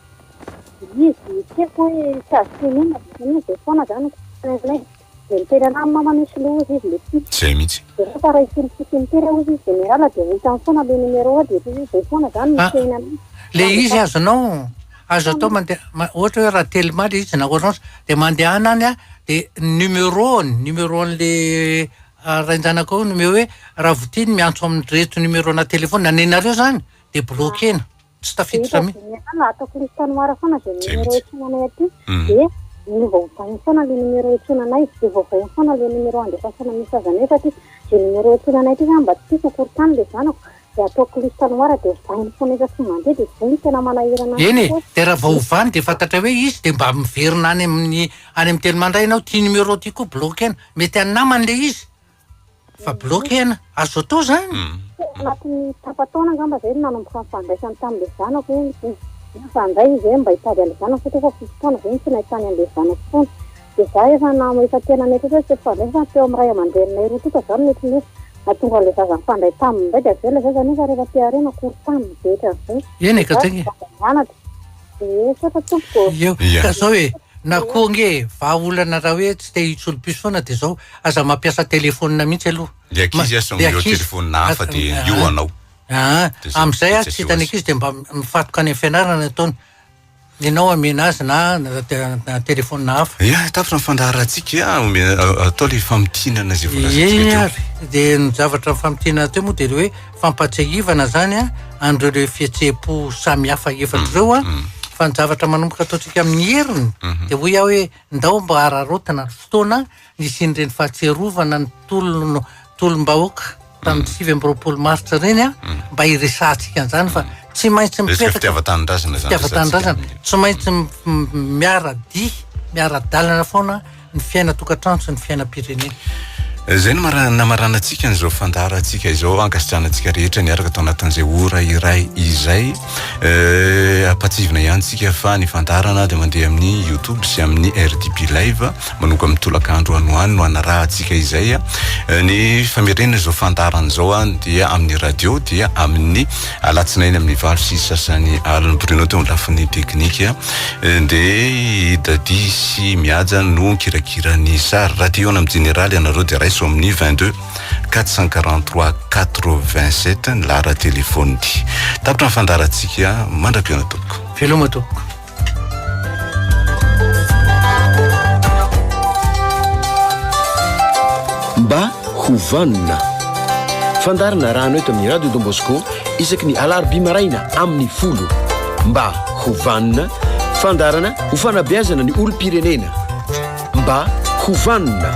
dia izy tsy haiko hoe tsy azo tenenina dia tenenina dia foana izany ny korontananay. Dia niteny anah ny mamany hoe soloy hozy izy le puce. Zay mihitsy. Dia rehefa raha hisolo puce impiry hozy izy général dia ho hitany foana le numéro ao dia zay foana zany no Ah, miteny anah. le izy azonao, azo atao mandeha, ohatra hoe raha Telma le izy na Orange dia mandehana any an, dia numéro-ny, numéro-n'le rain-janakao no omeo hoe raha vao tiany miantso amin'ireto numéro-na téléphone, nenareo zany dia bloquer-na. Tsy tafiditra Dia mihitsy. général ataoko liste noire foana izay Zay numéro mihitsy. iantsoananay aty dia miovaovaina foana le numéro iantsoananay dia ovaovaina foana le numéro andefasana message anay satria izay numéro iantsoananay aty zany mba tsy tiako ho korontany le zanako dia ataoko liste noire dia ovaina foana efa tsy mandeha dia izay no tena manahirana Eny e, ahy koa. dia raha vao ovany dia fantatra hoe izy dia mba miverina any amin'ny any amin'ny telma indray ianao, ity numéro ity koa bloquer-na, mety an'ny namany le izy. Fa bloquer-na, azo atao zany? Teo anatin'ny tapa-taona angamba izay no nanomboka nifandraisany tamin'ilay zanako hoe nifandray izy hoe mba hitady an'ilay zanako satria efa fito taona izay no tsy nahitany an'ilay zanako intsony. Dia izaho efa na- efa tena nieritreritra hoe tsy hifandray fa teo amin'ny ray aman-dreninay roa tonta izany mety ny hoe nahatonga an'ilay zaza nifandray taminy indray dia avy eo ilay zaza nefa rehefa te harena korontany be ohatran'izay. Eny e, ka Dia zay. izaho mianatra. Dia misaotra tompoko ô. Eo, Ia. ka zao e, na koa ange vahaolana raha hoe tsy te hisolo puce foana dia zao, aza mampiasa telephone mihitsy aloha. Le ankizy aza Le omeo ankizy. telephone hafa dia io anao. Aa, Dia zay, amin'izay dia aho tsy tsy asio hitan'ny azy. ankizy dia mba mifantoka any amin'ny fianarana ataony. Nenao amena azy na na telephone hafa. Ya, tapitra ny fandaharantsika, omena atao le famintinana izay voalazantsika Eny teo. ary, dia ny zavatra famintinana teo moa dia le hoe fampahatsiahivana zany an, an'ireo le fihetseham-po samihafa efatra ireo an, fa ny zavatra manomboka ataontsika amin'ny heriny dia hoy aho hoe ndao mba hararaotina ny fotoana nisian'ireny fahatsiarovana ny tolona tolom-bahoaka tamin'ny 29 martsa ireny an, mba hiresahantsika an'izany fa tsy maintsy Resaka mipetraka fitiavan-tanindrazana izany fitiavan-tanindrazana, resahantsika. tsy maintsy miara-dia, miara-dalana foana ny fiainan-tokantrano sy ny fiainam-pirenena. Izay no namaranantsika an'izao fandaharantsika izao, ankasitrahanantsika rehetra niaraka tao anatin'izay ora iray izay. Eh, ampahatsiahivina ihany tsika fa ny fandaharana dia mandeha amin'ny YouTube sy amin'ny RDB Live manomboka amin'ny tolakandro any ho any no hanarahantsika izay. Eh, ny famerenana izao fandaharana izao dia amin'ny radio dia amin'ny alatsinainy amin'ny 8:30 alina. Bruno teo amin'ny lafiny teknika. Dia i Dadi sy Mihaja no nikirakira ny sary. Raha te hihaona amin'ny jeneraly ianareo dia raiso amin'ny 22 443 87 ny laharan-telefaoniny. Tapitra ny fandaharantsika mandra-pihaona tompoko. Veloma tompoko. Mba ho vanona. Fandaharana arahana eto amin'ny Radio Don Bosco isaky ny alarobia maraina amin'ny folo. Mba ho vanona, fandaharana ho fanabeazana ny olom-pirenena. Mba ho vanona.